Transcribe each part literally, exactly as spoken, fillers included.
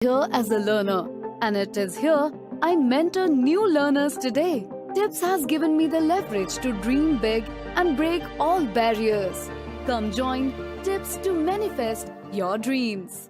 here as a learner, and it is here I mentor new learners today. Tips has given me the leverage to dream big and break all barriers. Come join Tips to manifest your dreams.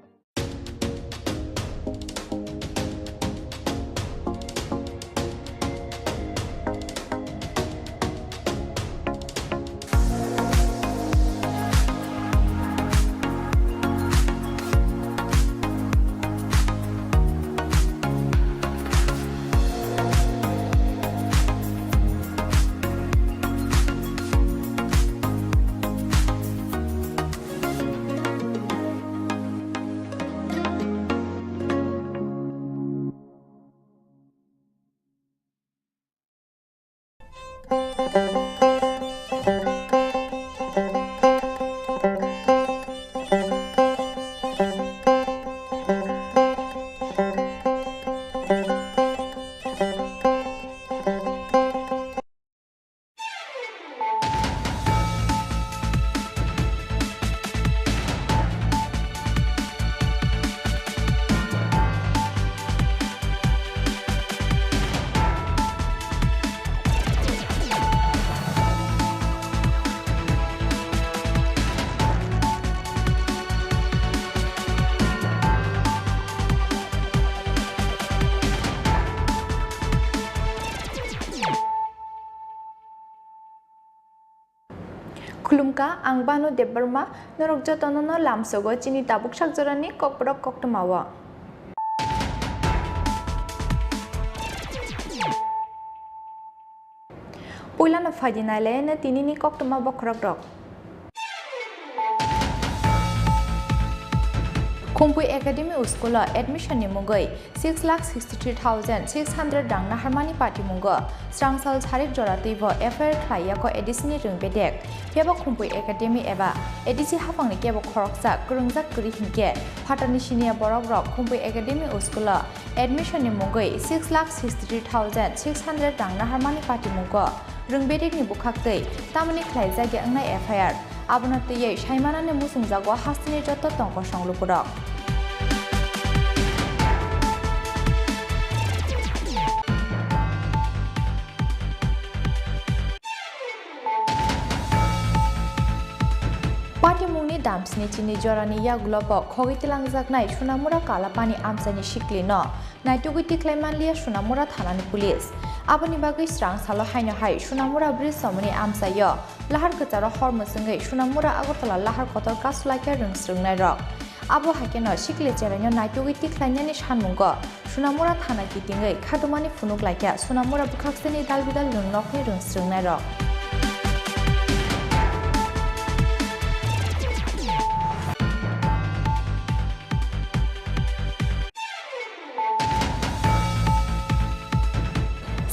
Khulumkha, ang Banu Debbarma, norok jotono no lamsogo chini tabuk sak jorani kokborok koktwmao. Puilano phaidi nailaiano tinini koktwma bokhorokrok. Khumpui Academy School o admission ni mungwi six lakh sixty three thousand six hundred rang naharmani patimungo Srangsal sarik jora twibo F I R khlaiya ko A D C ni rwng bedek. Phiya bo Khumpui Academy eba A D C haphangni kebo khoroksa kwrwngjak kwrwi hinkhe phatarni siniya borokrok Khumpui Academy School o admission ni mungwi six lakh sixty three thousand six hundred rang naharmani patimungo rwng bedekni bwkhaktwi tamoni khlaijak ya wngnai F I R. Abono twiwi saimanani muchungjago hasteni joto tongkosong lukurok. Patimungni damsni chini jorani yagulo bo khogwi twlangjaknai Sunamura Kalapani amchaini siklino naitugwi tikhlai manliya Sunamura thanani police. Aboni bagwi Srangsalo haino hai Sunamura bridge somoni amchaio lahar kwcharo hor mwchwngwi Sunamura Agartala lahar kotor kasulaikha rwng swrwngnairok. Abo haikheno sikle cheraino naitugwi tikhlainani sanmungo Sunamura thana kitingwi khatumani phunuk laikha Sunamura bwkhakseni dalbidal rwng nokni rwng swrwngnairok.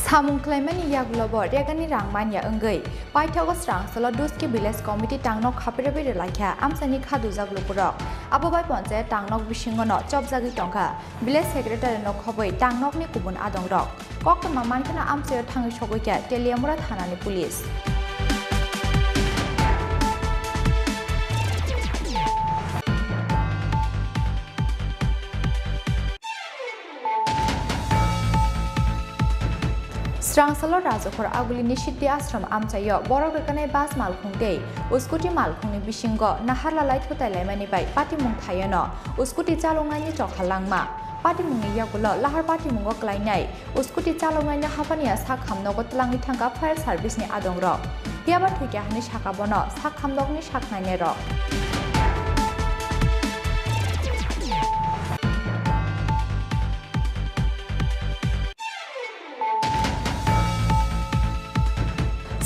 Samung khlaimani yagulo bo regani rang manya wngwi paithago Srangsalo Duski Village Committee tangnok khapirwi rwlaikha amchaini khadujak lukurok. Abo bai ponchayat tangnok bisingono chopjagwi tongkha. Village Secretary no khobwi tangnokni kubun adongrok. Koktwma mankheno amchaio thangwi sogwikha Teliamura thanani police. Srangsalo Rajakhor Agulini Siddhi Ashram amchaio borok rwkanai bus malkhung tei scooty malkhungni bisingo naharlalai thutailaimani bai patimung thaiono scooty chaloknaini chokha langma. Patimungni yagulo lahar patimungo klainai scooty chaloknaino haphaniya sak hamnogo twlangwi thangkha fire service ni adongrok. Phiya ba thwikya hani saka bono sak hamnokni sak nainairok.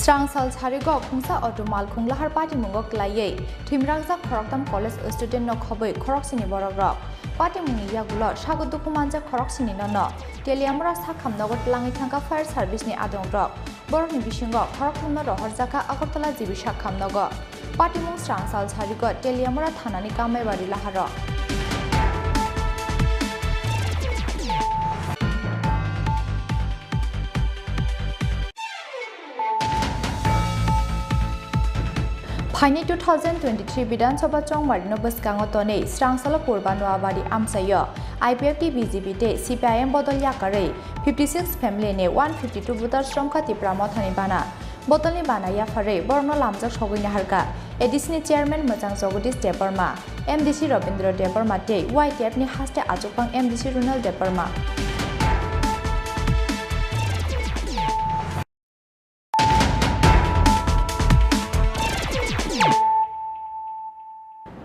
Srangsal sarigo khungsa auto malkhung lahar patimungo klaiwi thwimrakjak khoroktham college student no khobwi khoroksini borokrok. Patimungni yagulo sago dukhu manjak khoroksini nono Teliamura sakhamnogo twlangwi thangkha fire service ni adongrok. Borokni bisingo khorokthamno rohorjakha Agartala G B sakhamnogo. Patimung Srangsal sarigo Teliamura thanani Kamaibari laharo. Phaini two thousand twenty-three Bidhan Sabha chongmarino bwskango tonwi Srangsalo Purba Noabari amchaio I P F T, B J P tei C P I M bodol yakarwi fifty six family ni one fifty two voters romkha Tipra Mothani bana. Bodolni bana yapharwi borokno lamjak sogwi naharkha A D C ni chairman Mwchang Jagadish Debbarma, M D C Rabindra Debbarma tei Y T F ni haste achukphang M D C Runal Debbarma.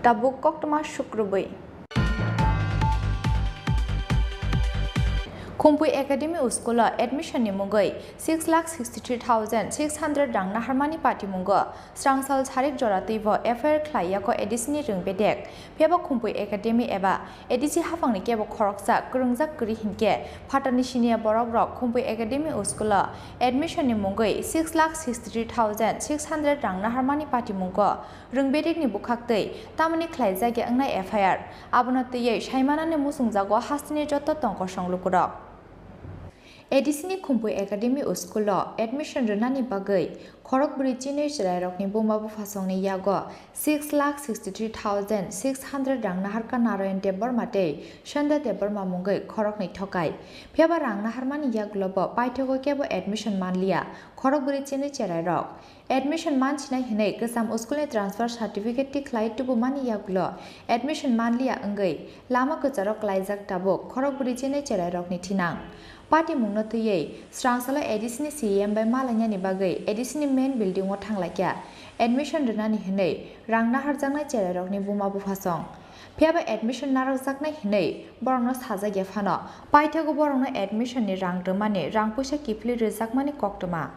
Tabuk koktwma sukrubwi. Khumpui Academy School o admission ni mungwi six lakh sixty three thousand six hundred rang naharmani patimungo Srangsal sarik jora twibo F I R khlai yako A D C ni rwng bedek. Phiya ba Khumpui Academy eba A D C haphangni kebo khoroksa kwrwngjak kwrwi hinkhe phatarni siniya borok rok Khumpui Academy School o admission ni mungwi six lakh sixty three thousand six hundred rang naharmani patimungo rwng bedekni bwkhaktwi tamoni khlaijak ya wngnai F I R. Abono twiwi saimanani muchungjago hasteni joto tongkosong lukurok. A D C ni Khumpui Academy School o admission rwnani bagwi khorokbrwi chinwi chwrairokni buma buphasongni yago six lakh sixty three thousand six hundred rang naharkha Narayan Debbarma tei Sandhya Debbarma mungwi khoroknwi thokai. Phiya ba rang naharmani yagulo bo paithago kebo admission manliya khorokbrwi chinwi chwrairok. Admission manchinai hinwi kwcham school ni transfer certificate tikhlai tubumani yagulo admission manliya wngwi lama kwcharo klaijak tabuk khorokbrwi chinwi chwrairokni thinang. Patimungno twiwi Srangsalo A D C ni C E M bai malainani bagwi A D C ni main building o thanglaikha admission rwnani hinwi rang naharjaknai chwrairokni buma buphasong. Phiya ba admission narwkjaknai hinwi borokno sajak ya phano paithago borokno admission ni rang rwmani rang puisa kiphilwi rwjakmani koktwma.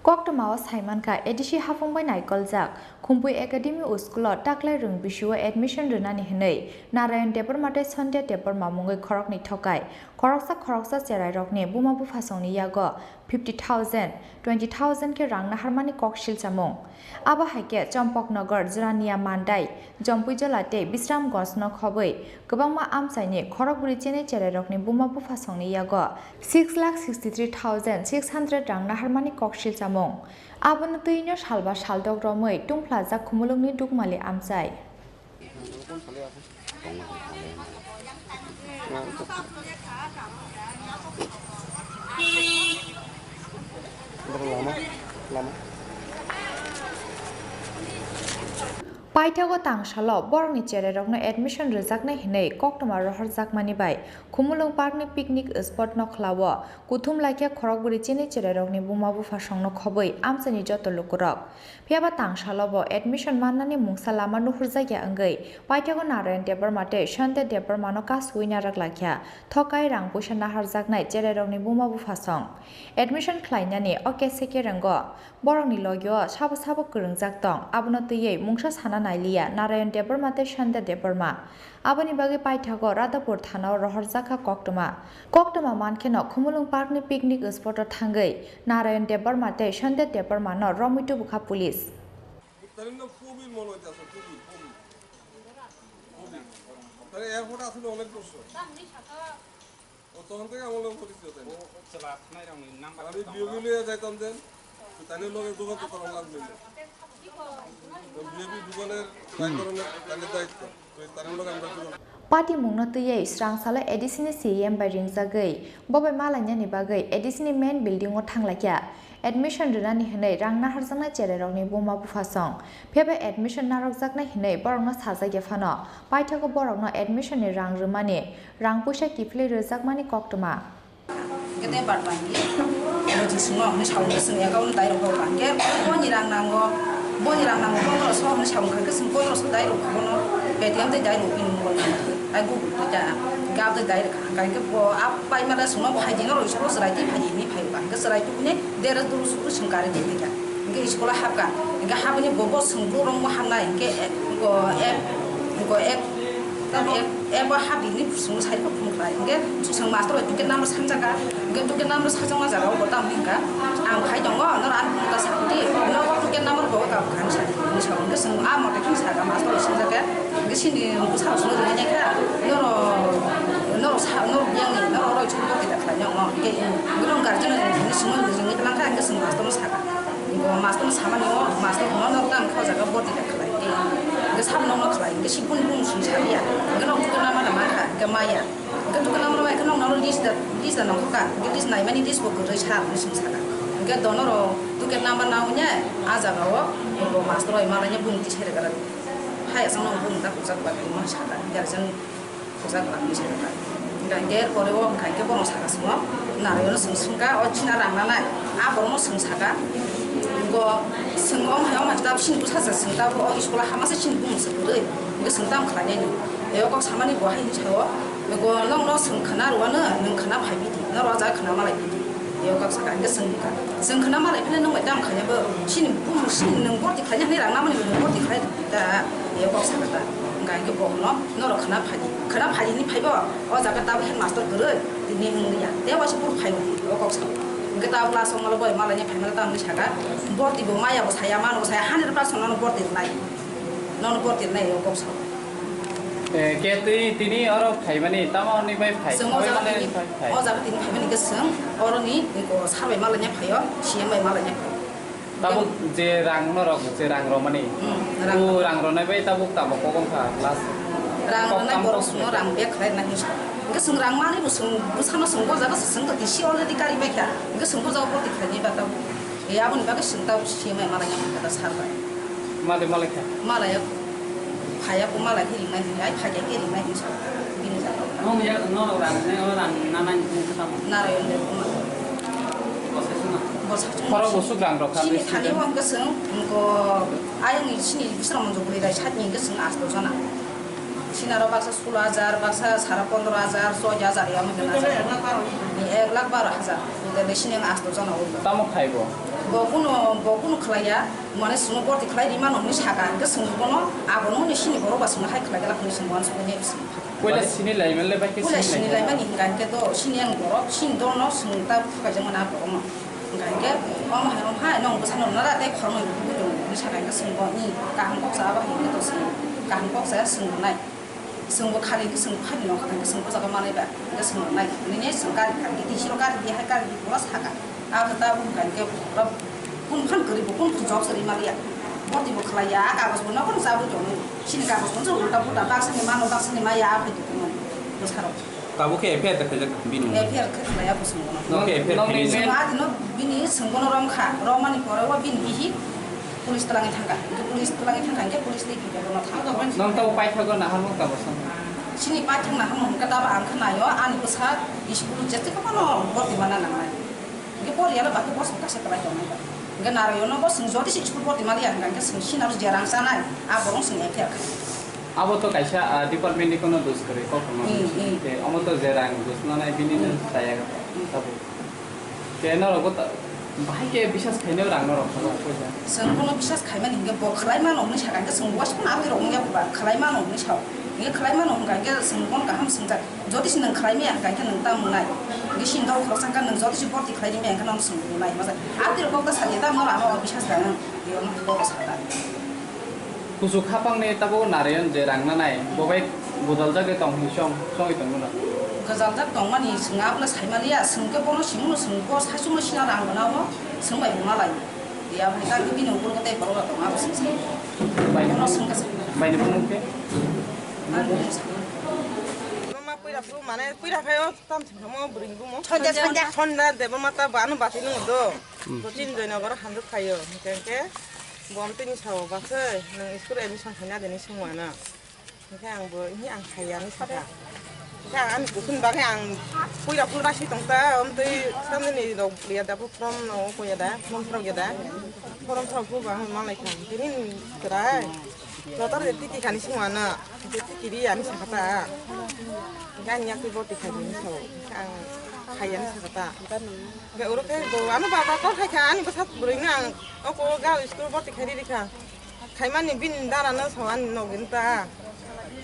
Koktwmao saimankha, A D C haphung bai naikoljak Khumpui Academy School o taklai rwng bisio admission rwnani hwnwi Narayan Debbarma tei Sandhya Debbarma mungwi khoroknwi thokai. Khoroksa khoroksa cherairokni buma buphasongni yago fifty thousand, twenty thousand khe rang naharmani kok silchamung. Abo hai khe Champaknagar, Jirania Mandai, Jampuijala tei Bisramganj no khobwi kwbangma amchaini khorokbrwi chenwi cherairokni buma buphasongni yago six lakh sixty three thousand six hundred rang naharmani kok silchamung. Abono twino salba saldok romwi tungphlajak Khumulwngni Dukmali amchai. Paithago tangsalo borokni cherairokno admission rwjaknai hwnwi koktwma rohorjakmani bai Khumulwng Parkni picnic spot nokhlao kuthum laikha khorokbrwi chenwi cherairokni buma buphasongno khobwi amchaini joto lukurok. Phiya ba tangsalo bo admission mannani mungsa lama nuhurjakya wngwi paithago Narayan Debbarma tei Sandhya Debbarmano kasui narwk laikha thokai rang puisa naharjaknai cherairokni buma buphasong. Admission khlainani o kese kerenggo borokni logio sabo sabo kwrwngjak tong, abono twiwi mungsa sana nailiya Narayan Debbarma tei Sandhya Debbarma. Aboni bagwi paithago Radhapur thanao rohorjakha koktwma. Koktwma mankheno Khumulwng Parkni picnic spot o thangwi Narayan Debbarma tei Sandhya Debbarmano romwi tubukha police. তাহলে না, প্রবীণ মনে হচ্ছে, আচ্ছা, প্রবীণ, প্রবীণ। প্রবীণ। তাহলে এয়ারপোর্ট আসলে অনেক বছর। ও তখন থেকে আমার লগে পরিচিত, তাই না? ও, ও, চলা, আপনার এরকম নাম্বার আমি তো বিওবি আমরা লইয়া যাইতাম দেন, তাহলে লগে যোগাযোগ করা লাগবে না। তো বিওবি দোকানের ট্রাই করানোর তাহলে দায়িত্ব। তো তাহলে লগে আমরা যোগাযোগ Patimungno twiwi Srangsalo A D C ni C E M bai ringjagwi, bo bai malainani bagwi A D C ni main building o thanglaikha. Admission rwnani hwnwi rang naharjaknai cherairokni buma buphasong. Phiya ba admission narwkjaknai hwnwi borokno sajakya phano, paithago borokno admission ni rang rwmani, rang puisa kiphilwi rwjakmani koktwma. Kete bar bai ni, bo je swngo, hwnwi sa hwnwi swngya, kabo no dairok kok bang khe, boni rang nango, boni rang nango, boni rang so hwnwi sa hwnwi khe, swng boni rang so dairok bono, Paytm tei dairok pin mobile number, ai Google Pay ta, gab tei dairok kha, hwnkhe bo a pai mala swngo, bo hai dino roi soro chwrai twi phai, hwnwi phai bang khe chwrai tubuni dera duru suru swng kari twi kha, hwnkhe school o hapkha, hwnkhe habini bo, bo swng bru rok bo hamnai, hwnkhe, eh, ko, eh, ko, eh, tamo, eh, Ebo ha bini sung sai ko phung khlai. Hingke chwng master bai ticket number sangjak ka. Hingke ticket number sajak ma jaga o bo tam hingka. Ang phai tongo, noro ang phone ta sa di. Nogo ticket number bo ka khan sa di. Ni sa hingke chwng a mote khin sa ka master bai sangjak ka. Hingke sini bwsa rok sung rinai kha. Noro, noro sa, noro yang ni, noro roi chwng ko kita khlai nyo. Hingke noro guardian ni sung rinai kha, hingke chwng master no sa ka. Bo master no samani o, master no no tam kho jaga boti da khlai. Hingke sab no no khlai, hingke si bun bun sung sa ya. Hingke no tukuna ma da ma kha, hingke ma ya. Hingke tukuna ma da ma kha no no list da, list da no kha. Hingke list nai mani list bo kwrwi sa ni sung sa ka. Hingke dono ro tuket number na unya a jaga o, bo master oi ma la nya bun ti sai da gara. Hai asang no bun da kujak ba ma sa ka. Hingke jan Puja kwlangni saka. Hingkha hingke pore o hingkha hingke bono saka swngo, Narayono swng swngkha, o china rang nanai, a borokno swng saka. Bo swng omo hai omo hai ta bini bwsa se swng ta, bo o school o hama se chini bumung se kwrwi, hingke swng tamo khlainai ni. Eo kok samani bo hai hinwi sao, bo nokno swng khna rwano, nwng khna phai bidi, noro o jaga khna malai bidi. Eo kok saka hingke swng bwkha. Swng khna malai phano nwng bai tamo khaina bo, chini bumung chini nwng borti khlaina hinwi rang namani nwng borti khlai ta, eo kok saka ta. Hingkha hingke bo no, Norok khna phaidi, khna phaidi ni phaibo, o jaga tabuk headmaster kwrwi, tini wng ya, tei waisa phuru phai o kok sao. Hingke tabuk last o malo boi malai ni phai mano tamo ni saka, borti bo maya bo saya, mano bo saya, hundred percent nono borti rwnai, nono borti rwnai o kok sao. Eh, ke twi tini oro phaimani, tamo ni bai phai, Chwng o phai jaga mani tini, phai, phai. O jaga tini phaimani hingke chwng, oro ni, ko sar bai malai ni phai o, C M bai malai ni phai o. Tabuk je rang norok, je rang romani. Hmm, rang. O rang ronai bai tabuk tabuk kok wngkha last. Rang ronai borok swngo rang bag khlai rwna hinwi sa. Hingke chwng rang manwi bo chwng bwsano chwng bo jaga se chwng to tisi already kari bai kha. Hingke chwng bo jaga borti khlainai ba tabuk. E aboni bagwi chwng tabuk C M bai malai nang kha da sar bai. Malai malai kha. Malai. Phaiya bo malai khe ringnai hinwi, ai phaiya khe ringnai hinwi sa bini jaga. Nong ya, norok rang ne, o rang nanai hinwi sa tamo. Narayan Debbarma. Bo sa chuma. Bo sa chuma. Khorok usuk rang rok kha Chini bisi thani khe. Bo hwnkhe chwng, wngko ayang ni chini bisra monjo bwrwi rai sat ni hwnkhe chwng asto jona. Chini aro baksa sulo hajar, baksa sara pondro hajar, choi hajar ya wngkhe na. Ek lakh baro hajar. Tei chini ang asto jona wngkha. Tamo khai bo? Bo kunu, bo kunu khlai ya. Mane chwngno borti khlai ri mano hwnwi saka, hwnkhe chwng bono abono hwnwi chini borok ba chwngno hai khlai glak hwnwi chwng bono swngwi nai chwng. Puila sini lai manle bai khe Puila sini sini lai lai mani. Mani hwnkha hwnkhe do chini ang borok chini dolno chwng ta phukaijak mani a borokno. Hwnkha hwnkhe omo hai omo hai nwng bwsano nara tei khoroknwi buphuru hwnwi saka hwnkhe chwng bo i kaham kok cha abo hai hwnkhe do chwng kaham kok cha chwng rwnai. Chwngbo khali hwnkhe chwng phaini nokha thangkhe chwng o jaga manai ba, hwnkhe chwng rwnai. Nini chwng gari kha, giti siro gari di hai gari di pura saka. Abo tabuk hwnkha hwnkhe pura kun phan kwrwi bo kun phan job se ri maliya. Borti bo khlaiya, a kagoj bo nokhorno chabwi tongo. Chini kagoj bo chwng ulta pulta baksani mano, baksani maya, a phai tongmani bwsarok. Tabuk khe F I R ta khaijak bini? F I R khe khlaiya bo chwng bono. Nokhe F I R Nokni khaijak. Chwng a dino bini chwng bono romkha, romani pore o bini bihik. Police twlangwi thangkha. Hwnkhe police twlangwi thangkha, hwnkhe police tei phikha bono thangkha. Nong tabo paithago naharmung tabo san? Chini paithak naharmung hwnkhe tabo ang khe naio, ani bwsa school jete khe bono borti mana nangnai. Hwnkhe poriya le bakhe bosong kaisa kwlai tongnai ba. Hwnkhe Narayono bo chwng jodi se school borti maliya hwnkha hwnkhe chwng sinaro je rang chanai, a borong chwng F I R khai. Abo to kaisa, ah, department ni kono dos kwrwi kok no. Hmm, hmm. Te omo to je rang dos nanai bini no Hmm. chaya Hmm. tabo. Ke norok bo ta-, bahai ke bisas khainai rang norok kha ba, poisa. Chwng bono bisas khaimani hwnkhe bo khlai mano hwnwi sakha, hwnkhe chwng bo uaisa phano aboni rok wngya ba, khlai mano hwnwi sao. Hwnkhe khlai mano hwnkha hwnkhe chwng bono kaham swngjak. Jodi se nwng khlai maya hwnkha hwnkhe nwng tamo wngnai. Hwnkhe chini dol khoroksa wngkha nwng jodi se borti khlai rimaya hwnkhe nono chwng wngnai. Masa aboni rok kok ta sadia ta, norok ano bisas da nang, bono bobo sakha. Kuchuk haphangni tabuk Narayan je rang nanai, bo bai gwjaljak de tong hinwi chong, chongwi tongmano. Gwjaljak tongmani chwng abono saimaliya, chwng khe bono simono chwng bo saichungno sina rang gwnao, chwng bai bo malai. Ya bai ta bini ukulgo tei borok rok tongo, abo chwng sai. Bai bono chwng khe sai. Bai ni bumung khe? Ani bumung sai. Mama puira phuru mane puira khayo tam thamo bwrwi bumo. Thonda, thonda. Thonda Debbarma ta bo ano bati nungo do. Hmm. Bo chini Joynagar hamjak khayo. Hingkhe hingkhe Bo amtwini sao, "Baksa, nwng school admission khaina de?" hinwi swngmano. Hinkhe ang bo, "Ihi, ang khaiya," hinwi sakha. Hinkhe ang ani kuchukni bagwi ang puira phuru naising tongkha, amtwi tamjani rok ya da, bo form no oko ya da, form phurok ya da, form phurok bo ang manlai kha. Tini chwrai, lotar de titi kani swngmano, de titi ri ani sakha ta. Hinkhe ani yakti bo tikha hinwi sao, hinkhe ang khaiya hinwi sakha ta. Hinkhe oro khe bo ano baba call khaikha, ani bwsa bwrwino ang oko ga school bwrwi khairwi rikha. Khaimani bini dara no sao ani nogwi ta.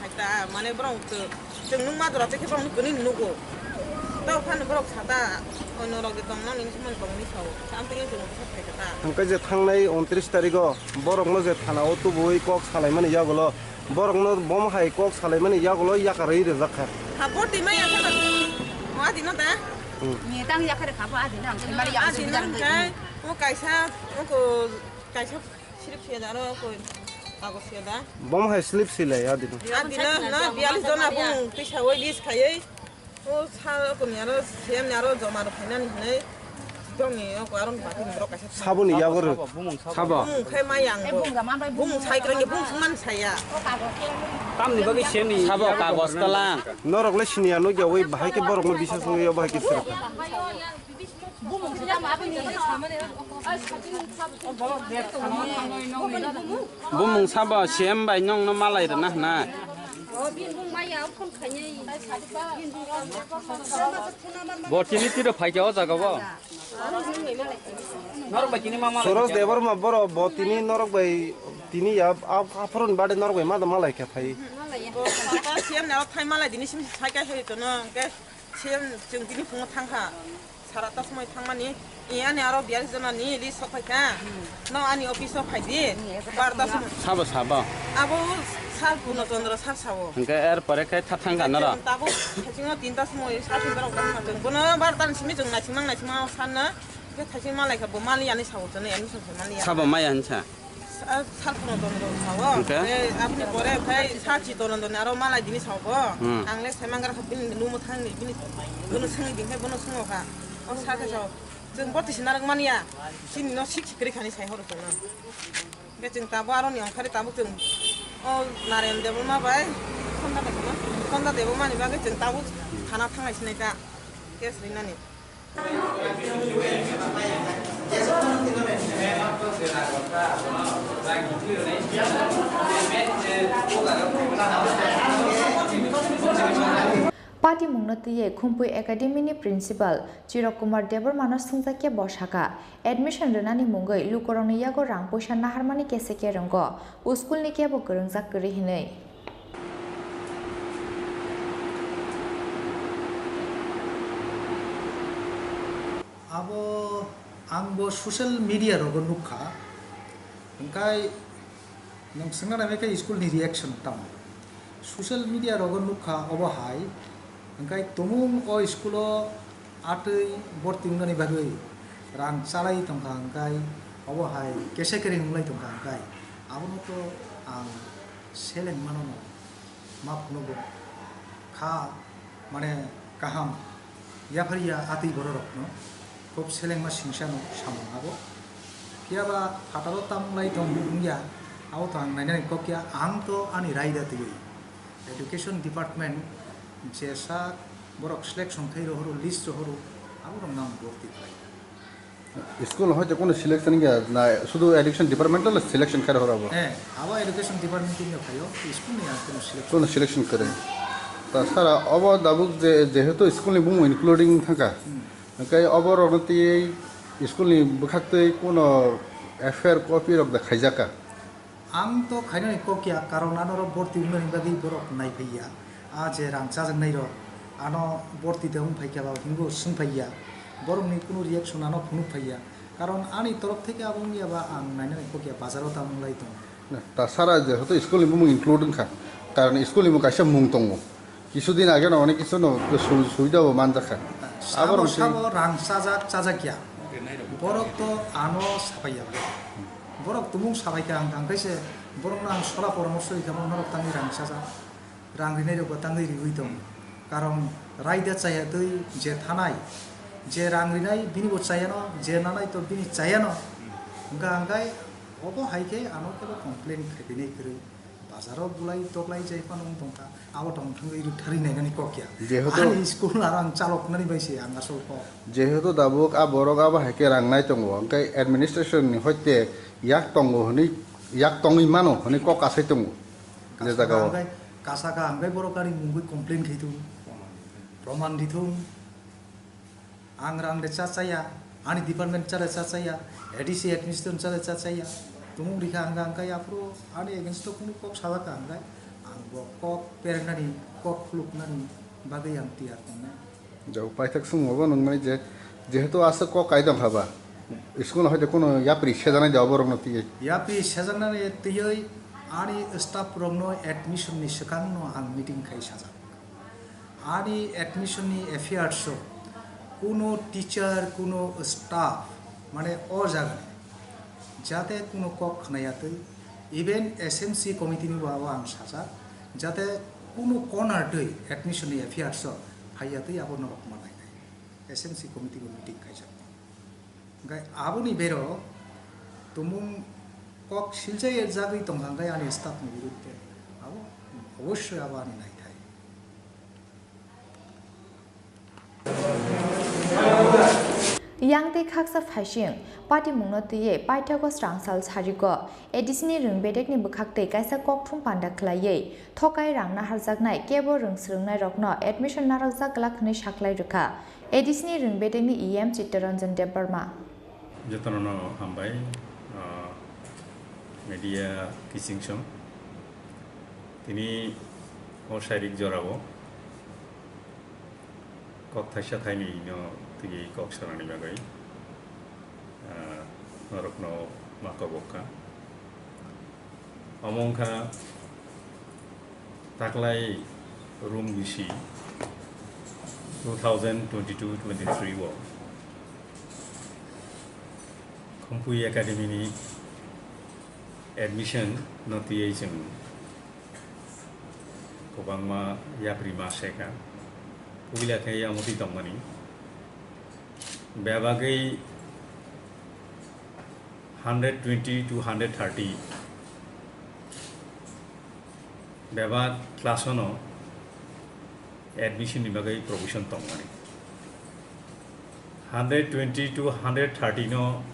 sai ta, mane borok to, chwng nukma jora tei khe borok ni kwnwi nugo. Tei phano borok sa ta, ono rok de tong nang nini somono tong ni sao. Sa ang tei chwng sa phai ta. Hwnkhe je thangnai untris tarigo borokno je thana o tubui kok salaimani yagulo, borokno bom hai kok salaimani yagulo yakarwi rijak kha. Ha, bo twi maya khe ba. O adino da? Hmm. Ni tang yakare kha bo adino ang themari yang Adino sumidang hwnkhe, o kaisa, o ko, kaisa slip siya da ro, o ko, kagoz siya da. Bom hai slip silai adino. Adino, no, biyallis jona bung tisa oi list khayoi. O sa, o ko ni aro, siyam ni aro joma ro khainani hinoi. Dong ni, o ko aro ni bati ni borok kaisa. Saboni yago ro. Sabo. Bung khai ma yang bo. Bung sai krang bung sung man saya. Tamni bagwi siyam ni. Sabo kagos talang. Norok le sini ano gya oi bahai ke borok no bisas oi bahai ke sira. Bumung sabo siyam bai nong no malai rwna hwnai. Bo tini tiro phaikhe o jaga bo. Norok bai tini ma malai. Soros Debbarma borok bo tini norok bai tini ya ap-, aphoron bade norok bai ma da malai khe phai. Bo pata siyam ni aro thai malai dini sim sai kai hai tono ke siyam chwng tini phungo thang kha. Sara ta somoi thangmani. Iya ni aro biyar jona ni list sok phai kha. No ani office o phai di. Bar ta somoi. Sabo sabo. Abo sir Purno Chandra sir sabo. Hwnkhe er pore khe tha thang kha noro. Tabuk khaichingo tinta somoi sa tinta rok dang ma chwng. Bono bar ta ni simi chwng naising mang naising mang san na. Khe thaising malai kha bo mali ani sao chwng admission khe mali ya. Sabo maya hinsa. Sa-, sal phano don don sao. Hwnkhe? Khe aboni pore khai sa chi don don aro malai dini sao bo. Hmm. Ang le sai mangra kha bini lumo thang ni bini bono swngi din khai bono swngo kha. O sa khe sao. Chwng boti sinarak mani ya. Chini no sik sik kri khani sai horo chwng no. Hwnkhe chwng tabuk aroni ongkhari tabuk chwng o Narayan Debbarma bai Sonda Debbarma, Sonda Debbarma ni bagwi chwng tabuk thana thanglai sinai ta case rinani. Patimungno twiwi Khumpui Academy ni Principal Chirok Kumar Debbarmano swngjakya bo sakha, admission rwnani mungwi lukurokni yago rang puisa naharmani kese kerwngo, o school ni kebo kwrwngjak kwrwi hinwi. Abo ang bo social media rogo nukha, hwnkhe nwng swngna nai khe school ni reaction tamo? Social media rogo nukha obo hai, hwnkhe tumung o school o atwi borti wngnani bagwi rang chalai tongkha, hwnkhe obo hai kese kere wnglai tongkha, hwnkhe abono to ang seleng mano no ma phunugo kha, mane kaham yaphariya atwi bororokno khub selengma singsano samung abo. Phiyaba phataro tamung lai tong wngya, abo to ang nainani kok ya, ang to ani raida twiwi education department jesa borok selection khai rohoro, list rohoro, aborokno ang borti khlai. School hoite kono selection wngya na, sudu education department lo selection khai rohoro abo? Eh, abo education department ni phaio, school ni ang kono selection. Kono selection kwrwi. Ta sara obo dabuk je, jehetu school ni bumung including thangkha. Hmm. Hwnkhe obo rokno twiwi school ni bwkhak twi kono F I R copy rok da khaijakha? Ang to khainani kok ya, karon anorok borti wngnani bagwi borok naiphaiya. A je rang chajaknai rok, ano borti de wng phaikha ba hingo swng phaiya. Borokni kunu reaction ano phunuk phaiya. Karon ani torop theke abo wngya ba ang nainani kok ya, bazaro ta wng lai tongo. Na, ta sara je hoto school ni bumung include wngkha. Karon school ni bo kaisa mung tongo. Kisudin age no onek kisu no su-, subida bo manjakha. Sabo, aborok sabo rang chajak, chajak ya. Borok to ano sapai ya. Borok tumung sapai kha ang, ang kaise borok no ang sola poramorso rikha, norok tangwi rang chajak. Rang rinai rok bo tangwi riwi tong. Karon raida chaya twi je thanai, je rang rinai bini bo chaya no, je nanai to bini chaya no. Hwnkha hwnkhe obo hai khe ano kebo complain khainai kwrwi. Bazaro bulai toklai jai phano wng tongkha, abo tong thangwi rwktharwi nainani kok ya. Jehetu ani school aro ang chaloknani bai se ang asol kok. Jehetu dabuk a borok abo hai khe rang nai tongo, hwnkhe administration ni hoite yak tongo hwnwi, yak tongwi mano hwnwi kok asai tongo. Je jaga o. Kasaka hwnkhe, kasaka hwnkhe borok ani mungwi complain khai thung, proman di thung. Ang rang de cha chaya, ani department cha de cha chaya, A D C administration cha de cha chaya. Tumung rikha ang rang kaya aphuru ani against o kunu kok sala ka ang kai. Ang bo kok perengnani, kok khuluknani bagwi ang tiyar tongnai. Jo, paithak sung obo nung mani je, jehetu aswk kok kai tong kha ba, school no hoite kunu yapri sejanai de obo rok no tiyai. Yapri sejanani tiyai ani staff rok no admission ni swkang no ang meeting khai sajak. Ani admission ni affairs o kuno teacher, kuno staff, mane o jaga ni jate kuno kok khna ya twi, even S M C committee ni bo abo ang sajak, jate kuno corner twi admission ni affairs o phai ya twi abo norok manai nai. S M C committee bo meeting khaijak. Hwnkhe aboni bero tumung kok silchai jagwi tongkha hwnkhe ani staff ni biruddhe abo obossoi abo ani naithai. Yang tei khaksa phaising, patimungno twiwi paithago srangsal sariko, A D C ni rwng bedekni bwkhak twi kaisa kokthum panda khlaiwi, thokai rang naharjaknai kebo rwng swrwngnairokno admission narwkjak glak hwnwi saklai rwkha A D C ni rwng bedekni E M Chittaranjan Debbarma. Jotono no hambai, ah, media kiching song. Tini o sairik jorao kok thaisa thainwi no twi kok sanani bagwi, ah, norokno ma kobok kha. Omo wngkha taklai room bisi two thousand twenty-two twenty-three o Khumpui Academy ni admission no twiwi chwng kwbangma yapri ma se kha. Puila khe yamotwi tongmani. Bebagwi hundred twenty to hundred thirty bebak class-o no admission ni bagwi provision tongmani. Hundred twenty to hundred thirty no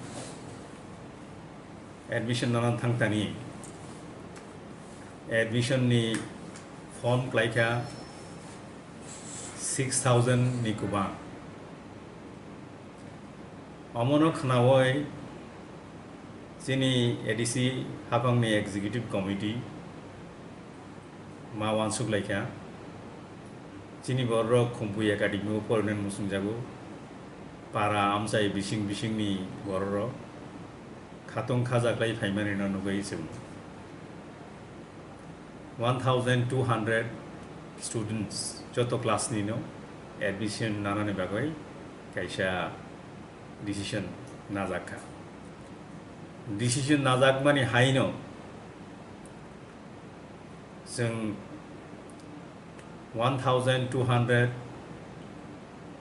admission nanan thangtani admission ni form klaikha six thousand ni kwbang. Omono khnaui chini A D C haphangni executive committee ma uansuk laikha. Chini bororok Khumpui Academy o porinani muchungjago. Para amchai bising bisingni bororok khatung khajaklai phaimanino nugwi chwng one thousand two hundred students joto class ni no admission nanani bagwi kaisa decision najak kha. Decision najakmani haino chwng one thousand two hundred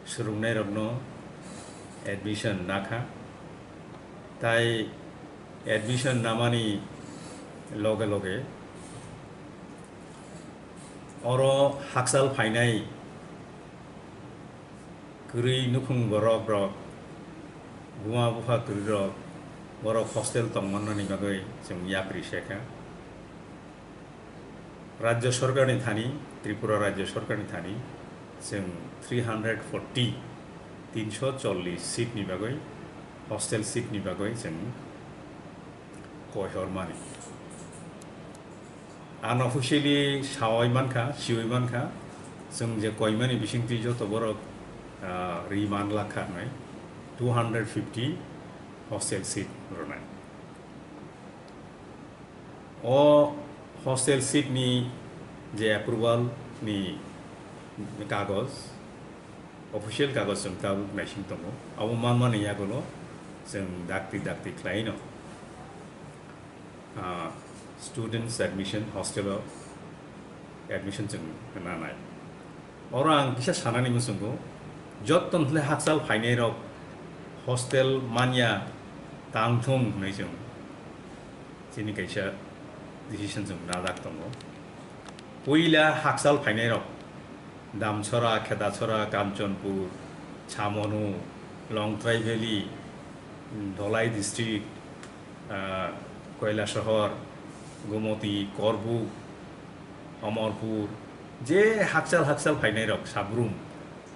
swrwngnairokno admission nakha, tai admission namani loge loge oro hakchal phainai kwrwi nukhung borok rok, buma bupha kwrwi rok, borok hostel tongmannani bagwi chwng yapri se kha. Rajya Sorkarni thani, Tripura Rajya Sorkarni thani chwng three hundred forty, tinso chollish seat ni bagwi, hostel seat ni bagwi chwng koihormani. Unofficially saui mankha, siui mankha, chwng je koimani bisingtwi joto borok, ah, ri man lakha hnai two hundred fifty hostel seat rwnai. O hostel seat ni je approval ni kagoj, official kagoj chwng tabuk naising tongo. Abo manmani yagulo chwng dakti dakti khlaino, ah, students admission, hostel o admission chwng nanai. Oro ang kisa sanani muchungo, jotto hwnle hakchal phainai rok hostel manya tang thung hwnwi chwng chini kaisa decision chwng najak tongo. Puila hakchal phainai rok Damchora, Khedachora, Kamchonpur, Chamonu, Longtrai Valley, Dholai district, ah, Koilasohor, Gumoti, Korbuk, Omorpur, je hakchal hakchal phainai rok Sabrum,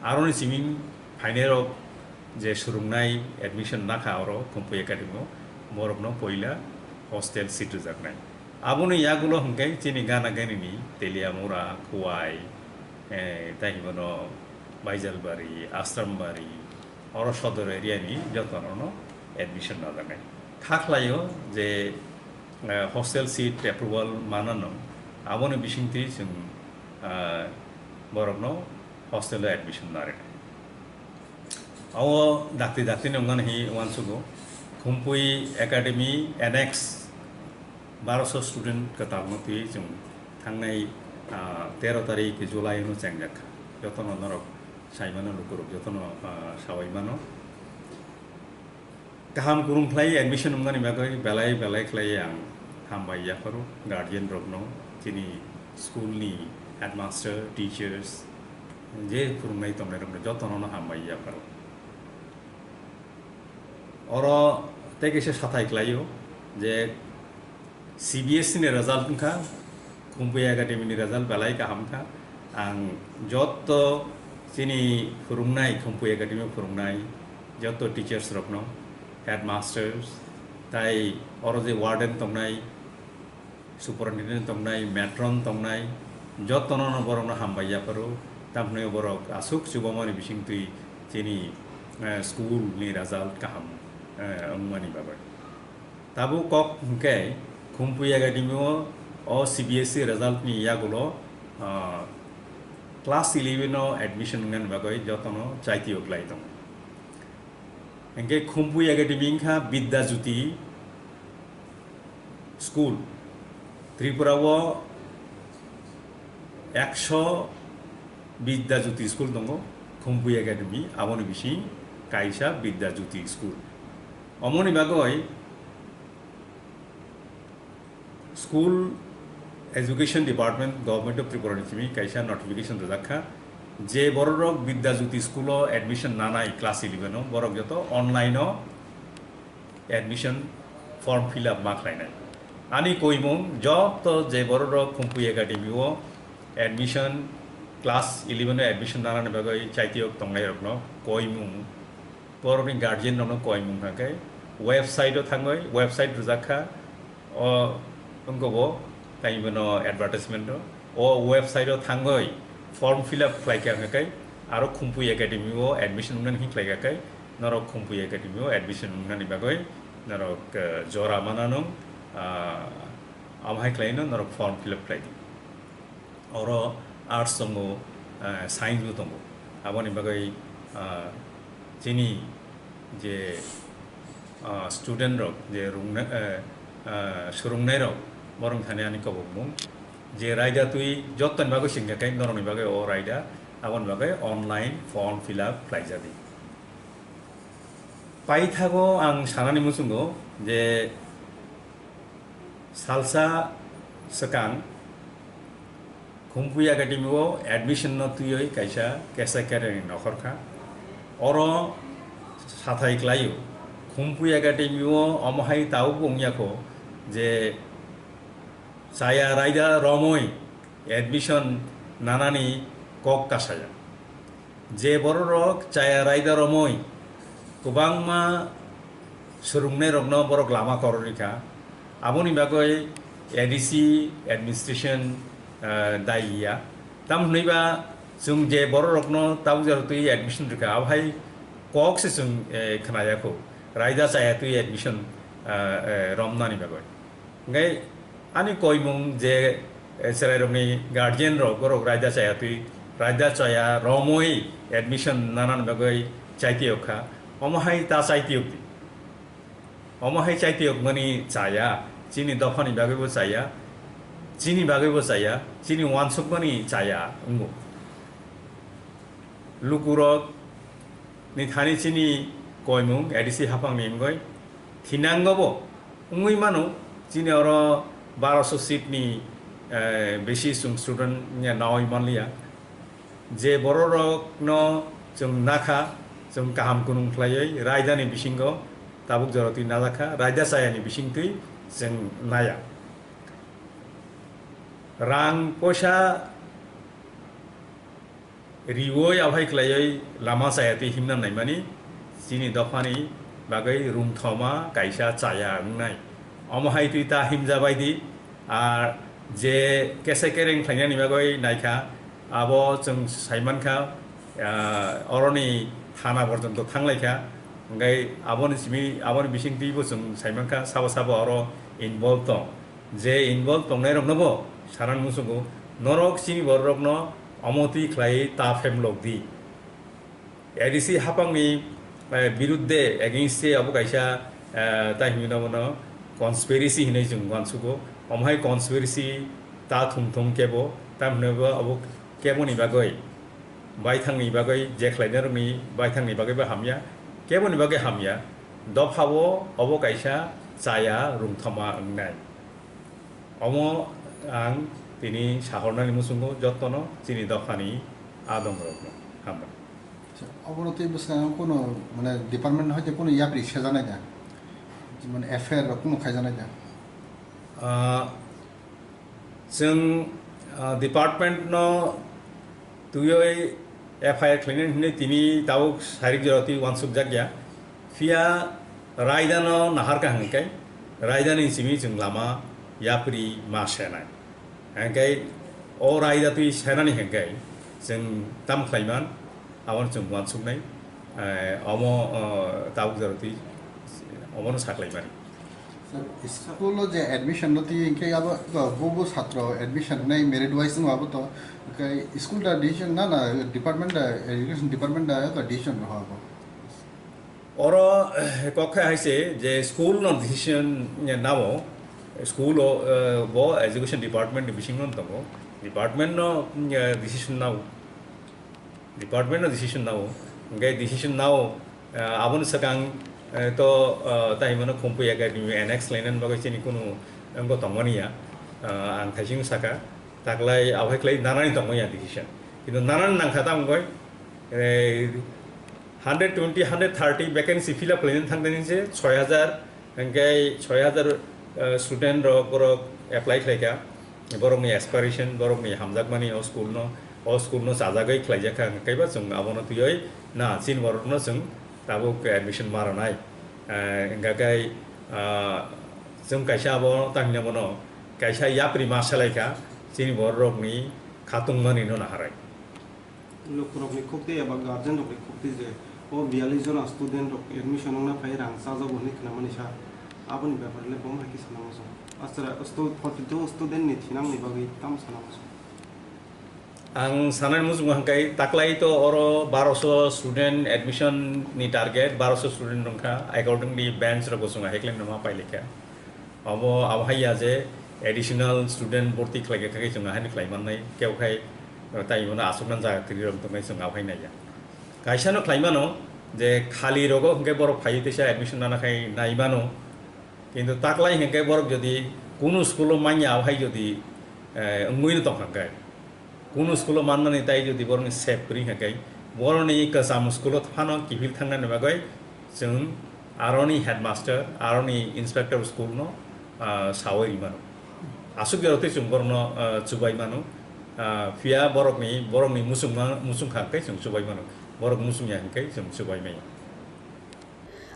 aroni simi phainai rok je swrwngnai admission nakha oro Khumpui Academy o, borokno poila hostel seat rwjaknai. Aboni yagulo hwnkhe chini gana ganini Teliamura, Khowai, eh, tai hinmano Baijalbari, Asrambari, oro sodor area ni jotono no admission najaknai. Kha khlaio je, eh, hostel seat approval manano, aboni bisingtwi chwng, ah, borokno hostel o admission narwknai. Abo dakti dakti ni wngmani hi uansugo, Khumpui Academy annex baroso student kwtalno twiwi chwng thangnai, ah, tero tarik July no chengjak kha. Jotono norok saimano lukurok jotono, ah, sawi mano. Kaham kurung khlai admission wngmani bagwi belai belai khlai ang hambai yapharo guardian rokno, chini school ni headmaster, teachers, je phwrwngnai tongnai rokno jotono no hambai yapharo. Oro tei kaisa sathai khlaio je C B S E ni result wngkha, Khumpui Academy ni result belai kaham kha. Ang jotto chini phwrwngnai, Khumpui Academy o phwrwngnai jotto teachers rokno, headmasters, tai oro je warden tongnai, superintendent tongnai, matron tongnai, jotono no borokno hambai yapharo. Tamhwnwi borok aswk chubamani bisingtwi chini, eh, school ni result kaham, eh, wngmani bagwi. Tabuk kok hwnkhe Khumpui Academy o, o C B S E result ni yagulo, ah, class eleven o admission wngnani bagwi jotono chaitio khlai tongo. Hingke Khumpui Academy wngkha Bidya Jyoti school. Tripura o ekso Bidya Jyoti school tongo, Khumpui Academy, aboni bising kaisa Bidya Jyoti school. Omoni bagoi School Education Department, Government of Tripura ni simi kaisa notification rijak kha, je bororok Bidya Jyoti school o admission nanai class eleven o, borok joto online o admission form fill up ma khlainai. Ani koimung joto je bororok Khumpui Academy o admission class eleven o admission nanani bagwi chaitiyok tongnairokno koimung, borokni guardian rokno koimung hwnkhe website o thangwi, website rijak kha, o wngkha bo tei bono advertisement o, o website o thangwi form fill up khlai kha hwnkhe aro Khumpui Academy o admission wngnani hwn khlai kha khe norok Khumpui Academy o admission wngnani bagwi norok, eh, jora mananung, ah, amo hai khlaino norok form fill up khlai di. Oro arts tongo, ah, science bo tongo. Aboni bagwi, ah, chini je, ah, student rok, je rungna-, eh, ah, swrwngnai rok, borok thani ani kobokmung. Je raida twi jottoni bagwi singkha khe norokni bagwi o raida, aboni bagwi online form fill up khlaijadi. Paithago ang sanani muchungo je salsa swkang Khumpui Academy o admission no twiwi kaisa kesa kereni nokhor kha. Oro sathai klaio. Khumpui Academy o omo hai tabuk wngya kho je chaya raida romwi admission nanani kok kasaya. Je bororok chaya raida romwi kwbangma swrwngnairokno borok lama kororikha. Aboni bagwi A D C administration, eh, dayi ya. Tamo hwnwi ba chwng je bororokno tabuk jora twi admission rikha, abo hai kok se chwng, eh, khnaya kho. Raida chaya twi admission, eh, eh, romnani bagwi. Hingke ani koimung je, eh, chwrairokni guardian rok, borok raida chaya twi, raida chaya romwi admission nanani bagwi chaitiyok kha. Omo hai ta chaitiyok di. Omo hai chaitiyokmani chaya, chini dophani bagwibo chaya, chini bagwibo chaya, chini wansukmani chaya wngo. Lukurok ni thani chini koimung A D C haphangni wngwi thinango bo wngwi mano, chini oro baroso seat ni, eh, besi chwng student wngya nawi manliya. Je bororokno chwng nakha, chwng kaham kunung khlaiwi raidani bisingo tabuk jora twi najakha, raida chayani bisingtwi chwng naya. Rang poisa riwi aphai khlaiwi lama chaya twi himna naimani chini dophani bagwi rungthoma kaisa chaya wngnai. Omo hai twi ta himja bai di. Ar je kesa kereng khlainani bagwi naikha, abo chwng saimankha, ah, oroni thana porjonto thanglaikha. Hwnkhe aboni simi, aboni bisingtwibo chwng saimankha, sabo sabo oro involve tong. Je involve tongnairoknobo sanani muchungo, norok chini bororokno omo twi khlaiwi ta phemlok di. A D C haphangni, eh, birudde, against se abo kaisa, eh, ta hinwi bono conspiracy hinwi chwng uansugo. Omo hai conspiracy ta thum thum kebo, ta hinwi bo abo keboni bagwi, baithangni bagwi, je khlainarokni baithangni bagwibo hamya, keboni bagwi hamya. Dophao obo kaisa chaya rungthoma wngnai. Omo ang tini sahornani muchungo jotono chini dophani adongrokno. Hambai. Acha, obono tei bwskango kuno, mane, department hai khe kuno yapri sejanai da? Mane, F I R rok kuno khaijanai da? Ah, chwng, ah, department no twiwi F I R khlainani hinwi tini tabuk sairik jora twi uansukjak ya. Phiya raidano naharkha hwnkhe raidani simi chwng lama yapri ma senai. Hwnkhe o raida twi senani hwnkhe chwng tam khlaiman, abono chwng uansuknai, eh, omo, oh, tabuk jora twi omono saklaimani. Sir, school o je admission no twi hwnkhe abo, abo bo, bo satro admission nai merit wise no abo to, hwnkhe school da decision na, na department da, education department da abo decision no abo? Oro kok khai hai se je school no decision nao, school o, eh, bo education department ni bisingo tongo, department no, eh, decision nao, department no decision nao, hingke decision nao, eh, aboni swkang, eh, to, eh, tai himano Khumpui Academy annex lainani bagwi chini kunu wngbo tongmani ya, eh, ang thaising saka, taklai abohai khlai nanani tongmani ya decision, kintu nanani nangkha tamo wngoi, eh, hundred twenty, hundred thirty vacancy fill up khlainani thangdani se soi hajar, hingke soi hajar, eh, student rok borok apply khlaikha, borokni aspiration, borokni hamjakmani o school no, o school no chajagwi khlaijakha, hingke ba chwng abono twiwi na chini borokno chwng tabuk admission ma rwnai. Eh, hingkha khe, ah, chwng kaisa abo tangna bono kaisa yapri ma salaikha chini borokni khatungmani no naharai. Lukurokni khukti eba guardian rokni khukti je o biyallis jona student rok admission wngna phai rang chajago hwnwi khnamani sa, aboni bepar le bo hai khe sana muchung. Aswra stu-, forty two student ni thinangni bagwi tamo sana muchung. Ang sanani muchungo hwnkhe taklai to oro baroso student admission ni target, baroso student wngkha, accordingly bench rok bo chwng haiklai no ma pailika. Abo, abo hai ya je additional student borti khlai kha khe chwng ahai ni khlai mannai, kebo khai tai mano aswk nang jaga kwrwi rok tongmai chwng abo hai nai ya. Kaisa no khlai mano je khali rogo hwnkhe borok phaiwi teisa admission nana khai nai mano, kintu taklai hwnkhe borok jodi kunu school o manya abo hai jodi, eh, wngwi no tong kha khe, kunu school o manmani tai jodi borokni sep kwrwi hwnkhe, borokni kwcham school o phano kiphil thangnani bagwi chwng aroni headmaster, aroni inspector school no, ah, sawi rwi mano. Aswk jora twi chwng borokno, ah, chubai mano. Ah, phiya borokni, borokni muchungma, muchung kha hwnkhe chwng chubai mano. Borok muchung ya hwnkhe chwng chubai maya.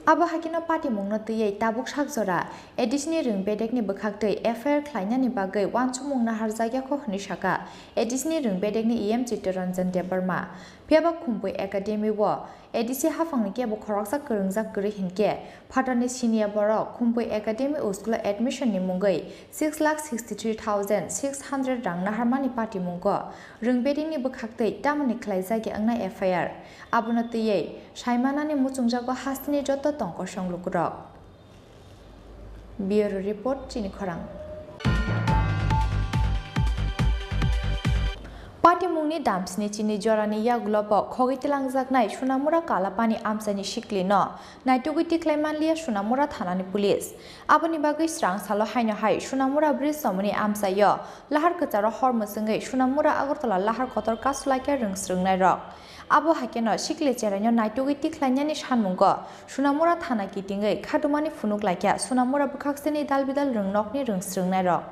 Abo hai kheno patimungno twiwi tabuk sak jora A D C ni rwng bedekni bwkhaktwi F I R khlainani bagwi uansukmung naharjakya kho hwnwi sakha A D C ni rwng bedekni E M Chittaranjan Debbarma. Phiyaba Khumpui Academy o A D C haphangni kebo khoroksa kwrwngjak kwrwi hinkhe phatarni senior borok Khumpui Academy o school o admission ni mungwi six lakh sixty three thousand six hundred rang naharmani patimungo rwng bedekni bwkhaktwi tamoni khlaijakya wngnai F I R. Abono twiwi saimanani muchungjago hasteni joto tongkosong lukurok. Bureau Report, Chini Khorang. Patimungni damsini chini jorani yagulo bo khogwi twlangjaknai Sunamura Kalapani amchaini siklino naitugwi tikhlai manliya Sunamura thanani police. Aboni bagwi srang salo haino hai Sunamura bridge somoni amchaio lahar kwcharo hor mwchwngwi Sunamura Agartala lahar kotor kasu laikha rwng swrwngnairok. Abo hai kheno sikle cheraino naitugwi tikhlainani sanmungo Sunamura thana kitingwi khatumani phunuk laikha Sunamura bwkhakseni dal bidal rwng nokni rwng swrwngnairok.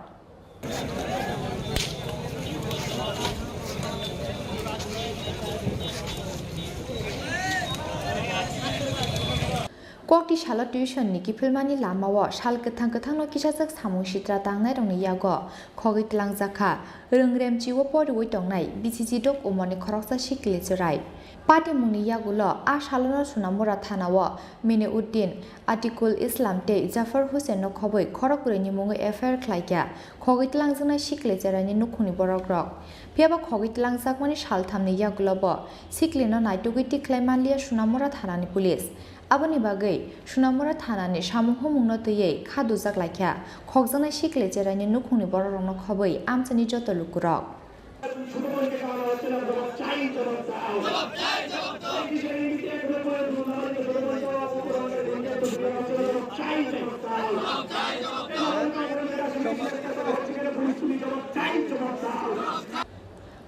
Kokti salo tuition ni kiphilmani lamao sal kwthang kwthangno kisajak samung sitra tangnairokni yago khogwi twlangjakha Rwngremchio poriwi tongnai B C G dok umorni khoroksa sikle cherai. Patimungni yagulo a salono Sunamura thanao Miniuddin, Atikul Islam tei Jafar Hussainno khobwi khorok kwrwini mungwi F I R khlaikha khogwi twlangjaknai sikle cheraini nukhungni borokrok. Phiyaba khogwi twlangjakmani salthamni yagulo bo siklino naitugwi tikhlai manliya Sunamura thanani police. Aboni bagwi Sunamura thanani samung humungno twiwi kha dujak laikha khokjaknai sikle cheraini nukhungni borokrokno khobwi amchaini joto lukurok.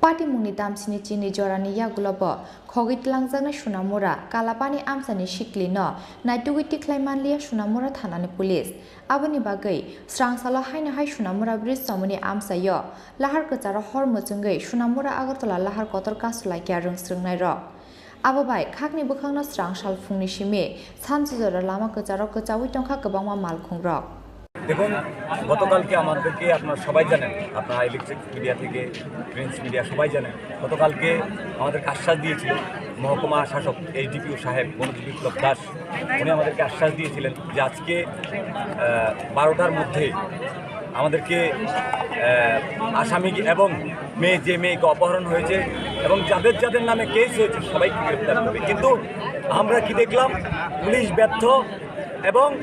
Patimungni damsini chini jorani yagulo bo khogwi twlangjaknai Sunamura Kalapani amchani siklino naitugwi tikhlai manliya Sunamura thanani police. Aboni bagwi srang salo haino hai Sunamura bridge somoni amchaio lahar kwcharo hor mwchwngwi Sunamura Agartala lahar kotor kasu laikha rwng swrwngnairok. Abo bai khakni bwkhakno srang sal phungni simi sansu jora lama kwcharo kwchaui tongkha kwbangma malkhungrok. দেখুন, গতকালকে আমাদেরকে আপনারা সবাই জানেন, আপনারা electric media থেকে, print media সবাই জানেন, গতকালকে আমাদেরকে আশ্বাস দিয়েছিল মহকুমা শাসক এইচডিপিও সাহেব মনোজ বিপ্লব দাস। উনি আমাদেরকে আশ্বাস দিয়েছিলেন যে আজকে, আহ, বারোটার মধ্যে আমাদেরকে আহ, আসামি এবং মেয়ে, যে মেয়েকে অপহরণ হয়েছে এবং যাদের যাদের নামে কেস হয়েছে, সবাইকে গ্রেপ্তার করবে। কিন্তু আমরা কি দেখলাম? পুলিশ ব্যর্থ এবং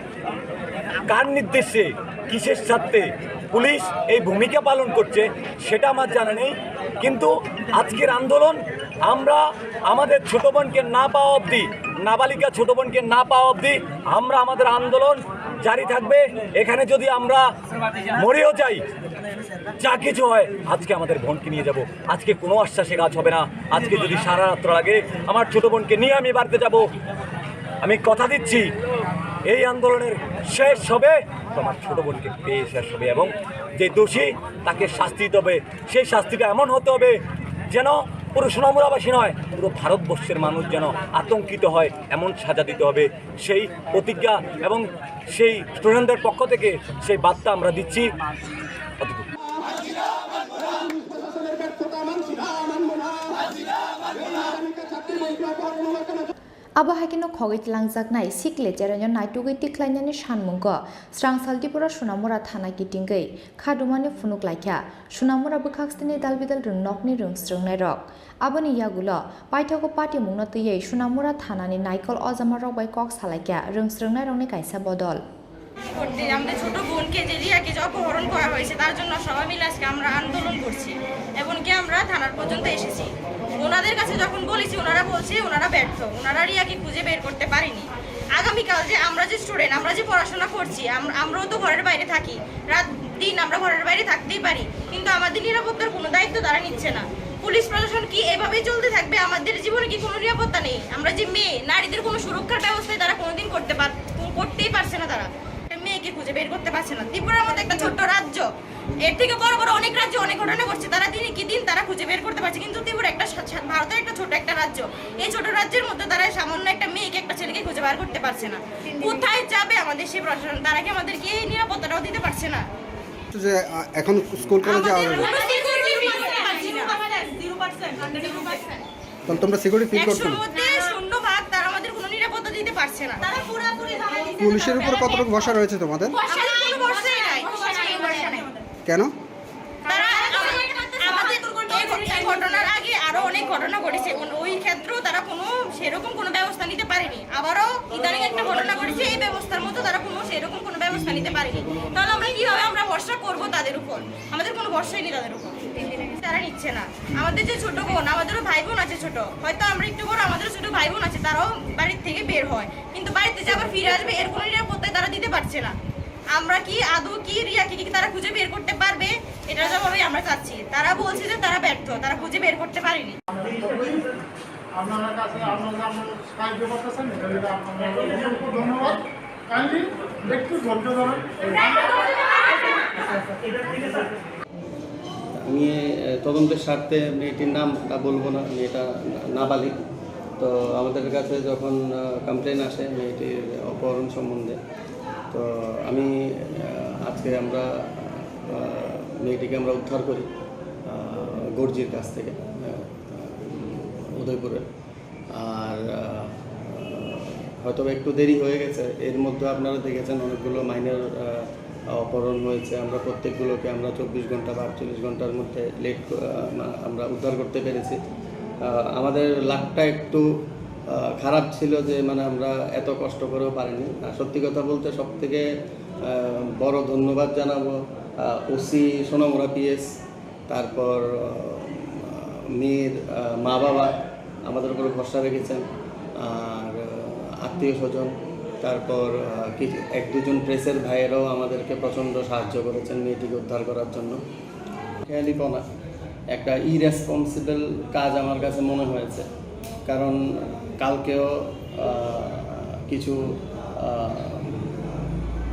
কার নির্দেশে, কিসের স্বার্থে পুলিশ এই ভূমিকা পালন করছে, সেটা আমার জানা নেই। কিন্তু আজকের আন্দোলন, আমরা আমাদের ছোট বোনকে না পাওয়া অবধি, নাবালিকা ছোট বোনকে না পাওয়া অবধি আমরা আমাদের আন্দোলন জারি থাকবে। এখানে যদি আমরা মরেও যাই, যা কিছু হয়, আজকে আমাদের বোনকে নিয়ে যাব। আজকে কোনো আশ্বাসে কাজ হবে না। আজকে যদি সারা রাত্র লাগে, আমার ছোট বোনকে নিয়ে আমি বাড়িতে যাব। আমি কথা দিচ্ছি, এই আন্দোলনের শেষ হবে, তোমার ছোট বোনকে পেয়ে শেষ হবে, এবং যে দোষী, তাকে শাস্তি দিতে হবে। সেই শাস্তিটা এমন হতে হবে, যেন পুরো সোনামুড়াবাসী নয়, পুরো ভারতবর্ষের মানুষ যেন আতঙ্কিত হয়, এমন সাজা দিতে হবে। সেই প্রতিজ্ঞা এবং সেই স্টুডেন্টদের পক্ষ থেকে সেই বার্তা আমরা দিচ্ছি। অতটুকু। Abo hai kheno khogwi tlangjaknai sikle cheraino naitugwi tikhlainani sanmungo Srangsal Tripura Sonamura thana kitingwi khadumani phunuk laikha Sonamura bwkhakstini dalbidal rwngnokni rwngsrwngnairok. Aboni yagulo paithago patimungno twiwi Sonamura thanani naikol ojamarok bai kok salaikha rwngsrwngnairokni kaisa bodol. করতে আমাদের ছোট বোনকে যে রিয়াকে যে অপহরণ করা হয়েছে তার জন্য সবাই মিলে আজকে আমরা আন্দোলন করছি। এমনকি আমরা থানার পর্যন্ত এসেছি। ওনাদের কাছে যখন বলেছি ওনারা বলছে ওনারা ব্যর্থ, ওনারা রিয়াকে খুঁজে বের করতে পারেনি। আগামীকাল যে আমরা যে স্টুডেন্ট, আমরা যে পড়াশোনা করছি, আম- আমরাও তো ঘরের বাইরে থাকি, রাত দিন আমরা ঘরের বাইরে থাকতেই পারি, কিন্তু আমাদের নিরাপত্তার কোনো দায়িত্ব তারা নিচ্ছে না। পুলিশ প্রশাসন কি এভাবেই চলতে থাকবে? আমাদের জীবনে কি কোনো নিরাপত্তা নেই? আমরা যে মেয়ে, নারীদের কোনো সুরক্ষার ব্যবস্থাই তারা কোনোদিন করতে পার- করতেই পারছে না তারা। একটা মেয়েকে খুঁজে বের করতে পারছে না। ত্রিপুরার মতো একটা ছোট্ট রাজ্য, এর থেকে বড় বড় অনেক রাজ্যে অনেক ঘটনা ঘটছে, তারা দিনে কি দিন তারা খুঁজে বের করতে পারছে, কিন্তু ত্রিপুরা একটা সা- সা- ভারতের একটা ছোট একটা রাজ্য, এই ছোট রাজ্যের মধ্যে তারা সামান্য একটা মেয়েকে, একটা ছেলেকে খুঁজে বার করতে পারছে না। কোথায় যাবে আমাদের সেই প্রশাসন? তারা কি আমাদেরকে এই নিরাপত্তাটাও দিতে পারছে না? যে আহ, এখন স্কুল কলেজে আমাদের আলাদা। কোনো সিকিউরিটি পাচ্ছি না। তাহলে তোমরা সিকিউরিটি ফিল করছো একশোর না? মধ্যে শূন্য ভাগ তারা আমাদের কোনো নিরাপত্তা দিতে পারছে না। তারা পুরাপুরি ভাবে দিতে পুলিশের উপর কতটুকু ভরসা রয়েছে তোমাদের? আমাদের কোনো ভরসাই নাই। কেন? তারা আমাদের এই ঘ- এই ঘটনার আগে আরো অনেক ঘটনা ঘটেছে, ওন- ওই ক্ষেত্রেও তারা কোনো সেরকম কোনো ব্যবস্থা নিতে পারেনি। আবারও ইদানিং একটা ঘটনা ঘটেছে, এই ব্যবস্থার মতো তারা কোনো সেরকম কোনো ব্যবস্থা নিতে পারেনি। তাহলে আমরা কিভাবে আমরা ভরসা করব তাদের উপর? আমাদের কোনো ভরসাই নেই তাদের উপর। তারা নিচ্ছে না। আমাদের যে ছোট বোন, আমাদেরও ভাই বোন আছে ছোট, হয়তো আমরা একটু বড়, আমাদেরও ছোট ভাই বোন আছে, তারাও বাড়ির থেকে বের হয়, কিন্তু বাড়িতে যে আবার ফিরে আসবে এর কোনো নিরাপত্তাই তারা দিতে পারছে না। আমরা কি আদৌ কি রিয়াকে কি তারা খুঁজে বের করতে পারবে? এটার জবাবই আমরা চাচ্ছি। তারা বলছে যে তারা ব্যর্থ, তারা খুঁজে বের করতে পারেনি। আপনারা কাছে আপনারা আমরা সাহায্য করতেছেন, এটা হলো আপনাদের অসংখ্য ধন্যবাদ। কাইন্ডলি একটু ধৈর্য ধরেন। আমি এ, তদন্তের স্বার্থে মেয়েটির নাম তা বলবো না, মেয়েটা নাবালিক। তো আমাদের কাছে যখন কমপ্লেন আসে মেয়েটির অপহরণ সম্বন্ধে, তো আমি আহ, আজকে আমরা আহ, মেয়েটিকে আমরা উদ্ধার করি আহ, গর্জির কাছ থেকে, আহ, উদয়পুরের। আর আহ, হয়তো বা একটু দেরি হয়ে গেছে, এর মধ্যে আপনারা দেখেছেন অনেকগুলো মাইনর অপহরণ হয়েছে। আমরা প্রত্যেকগুলোকে আমরা চব্বিশ ঘন্টা বা আটচল্লিশ ঘন্টার মধ্যে লেট আমরা উদ্ধার করতে পেরেছি। আহ, আমাদের লাকটা একটু আহ, খারাপ ছিল যে মানে আমরা এত কষ্ট করেও পারিনি। আর সত্যি কথা বলতে সব থেকে বড় ধন্যবাদ জানাবো ওসি সোনামুড়া পিএস, তারপর আহ, মেয়ের আহ, মা বাবা আমাদের উপরে ভরসা রেখেছেন, আর আত্মীয় স্বজন, তারপর আহ, কিছু এক দুজন প্রেসের ভাইয়েরাও আমাদেরকে প্রচণ্ড সাহায্য করেছেন মেয়েটিকে উদ্ধার করার জন্য। খেয়ালিপনা, একটা ইরেসপন্সিবল কাজ আমার কাছে মনে হয়েছে, কারণ কালকেও আহ, কিছু আহ,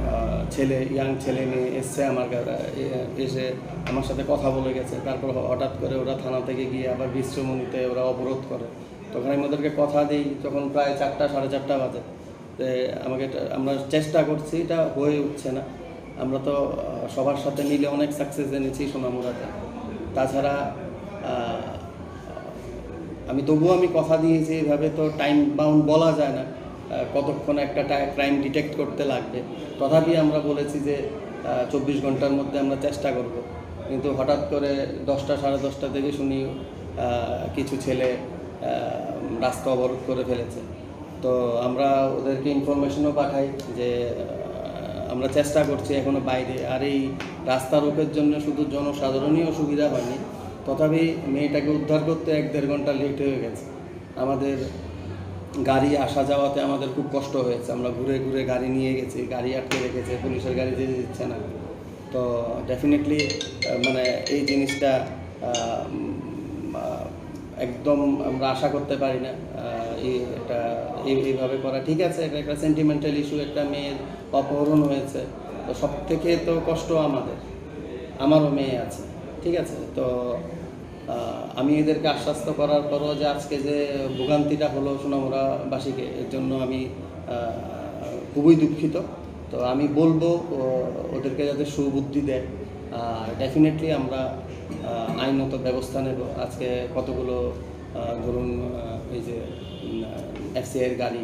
আহ, ছেলে, ইয়াং ছেলে মেয়ে এসছে আমার কাছে, এ- এসে আমার সাথে কথা বলে গেছে। তারপর হ- হঠাৎ করে ওরা থানা থেকে গিয়ে আবার বিশ্রমণীতে ওরা অবরোধ করে। তখন আমি ওদেরকে কথা দিই, তখন প্রায় চারটা, সাড়ে চারটা বাজে। তে আমাকে এটা, আমরা চেষ্টা করছি, এটা হয়ে উঠছে না। আমরা তো আহ, সবার সাথে মিলে অনেক সাকসেস এনেছি সোনামুড়াতে। তাছাড়া আহ, আমি তবুও আমি কথা দিয়েছি, এইভাবে তো টাইম বাউন্ড বলা যায় না, আহ, কতক্ষণ একটা ক্রাইম ডিটেক্ট করতে লাগবে। তথাপি আমরা বলেছি যে আহ, চব্বিশ ঘন্টার মধ্যে আমরা চেষ্টা করব। কিন্তু হঠাৎ করে দশটা, সাড়ে দশটা থেকে শুনি, আহ, কিছু ছেলে, আহ, রাস্তা অবরোধ করে ফেলেছে। তো আমরা ওদেরকে ইনফরমেশনও পাঠাই যে, আহ, আমরা চেষ্টা করছি এখনো বাইরে। আর এই রাস্তা রোকের জন্য শুধু জনসাধারণই অসুবিধা হয়নি, তথাপি মেয়েটাকে উদ্ধার করতে এক দেড় ঘন্টা লেট হয়ে গেছে। আমাদের গাড়ি আসা যাওয়াতে আমাদের খুব কষ্ট হয়েছে। আমরা ঘুরে ঘুরে গাড়ি নিয়ে গেছি, গাড়ি আটকে রেখেছে, পুলিশের গাড়ি যেতে দিচ্ছে না। তো ডেফিনেটলি, আহ, মানে এই জিনিসটা, আহ, উম, আহ, একদম আমরা আশা করতে পারি না, আহ, এই একটা, এই, এইভাবে করা। ঠিক আছে, এটা একটা সেন্টিমেন্টাল ইস্যু, একটা মেয়ের অপহরণ হয়েছে। তো সব থেকে তো কষ্ট আমাদের, আমারও মেয়ে আছে, ঠিক আছে? তো আহ, আমি এদেরকে আশ্বস্ত করার পরও যে আজকে যে ভোগান্তিটা হলো সোনামুড়াবাসীকে, এর জন্য আমি, আহ, খুবই দুঃখিত। তো আমি বলবো, ও-, ওদেরকে যাতে সুবুদ্ধি দেয়। আর ডেফিনেটলি আমরা, আহ, আইনত ব্যবস্থা নেব। আজকে কতগুলো, আহ, ধরুন, আহ, এই যে, উম, এফসিআইর গাড়ি,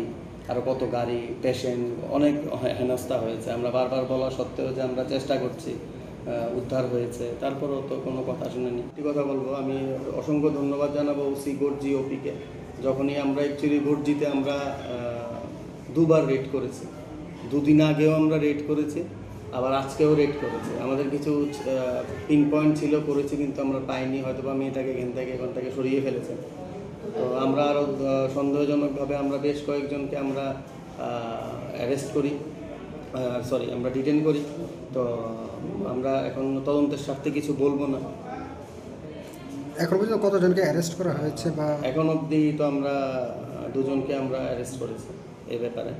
আরও কত গাড়ি, পেশেন্ট, অনেক হে-, হেনস্থা হয়েছে। আমরা বারবার বলা সত্ত্বেও যে আমরা চেষ্টা করছি, আহ, উদ্ধার হয়েছে, তারপরেও তো কোনো কথা শুনেনি। সত্যি কথা বলবো, আমি অসংখ্য ধন্যবাদ জানাবো ওসি গর্জি, ওপিকে। যখনই আমরা, অ্যাকচুয়ালি গর্জিতে আমরা, আহ, দুবার রেড করেছি, দুদিন আগেও আমরা রেড করেছি, আবার আজকেও রেড করেছি। আমাদের কিছু, আহ, পিন পয়েন্ট ছিল, করেছি, কিন্তু আমরা পাইনি, হয়তো বা মেয়েটাকে এখান থেকে, এখান থেকে সরিয়ে ফেলেছে। তো আমরা আরও, আহ, সন্দেহজনকভাবে আমরা বেশ কয়েকজনকে আমরা, আহ, অ্যারেস্ট করি, আহ, সরি, আমরা ডিটেন করি। তো আমরা এখন তদন্তের স্বার্থে কিছু বলবো না। এখন পর্যন্ত কতজনকে অ্যারেস্ট করা হয়েছে বা? এখন অবধি তো আমরা, আহ, দুজনকে আমরা অ্যারেস্ট করেছি এই ব্যাপারে।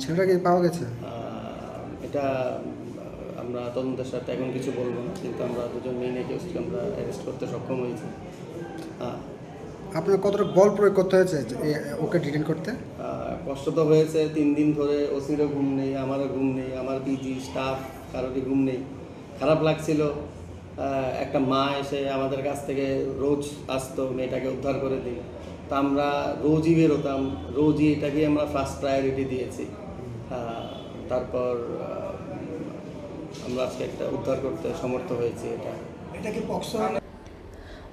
ছেলেটা কি পাওয়া গেছে? আহ, এটা, আহ, আমরা তদন্তের স্বার্থে এখন কিছু বলবো না, কিন্তু আমরা দুজন মেইন অ্যাকিউজকে আমরা অ্যারেস্ট করতে সক্ষম হয়েছি। হ্যাঁ। আপনার কতটা বল প্রয়োগ করতে হয়েছে যে এ, ওকে ডিটেন করতে? আহ, কষ্ট তো হয়েছে, তিন দিন ধরে ওসিরও ঘুম নেই, আমারও ঘুম নেই, আমার পিজি স্টাফ কারোরই ঘুম নেই। খারাপ লাগছিল। আহ, একটা মা এসে আমাদের কাছ থেকে রোজ আসতো, মেয়েটাকে উদ্ধার করে দিই। তা আমরা রোজই বেরোতাম, রোজই এটাকেই আমরা ফার্স্ট প্রায়োরিটি দিয়েছি। আহ, তারপর, আহ, আমরা আজকে একটা উদ্ধার করতে সমর্থ হয়েছি এটা। এটা কি পক্সো আইন?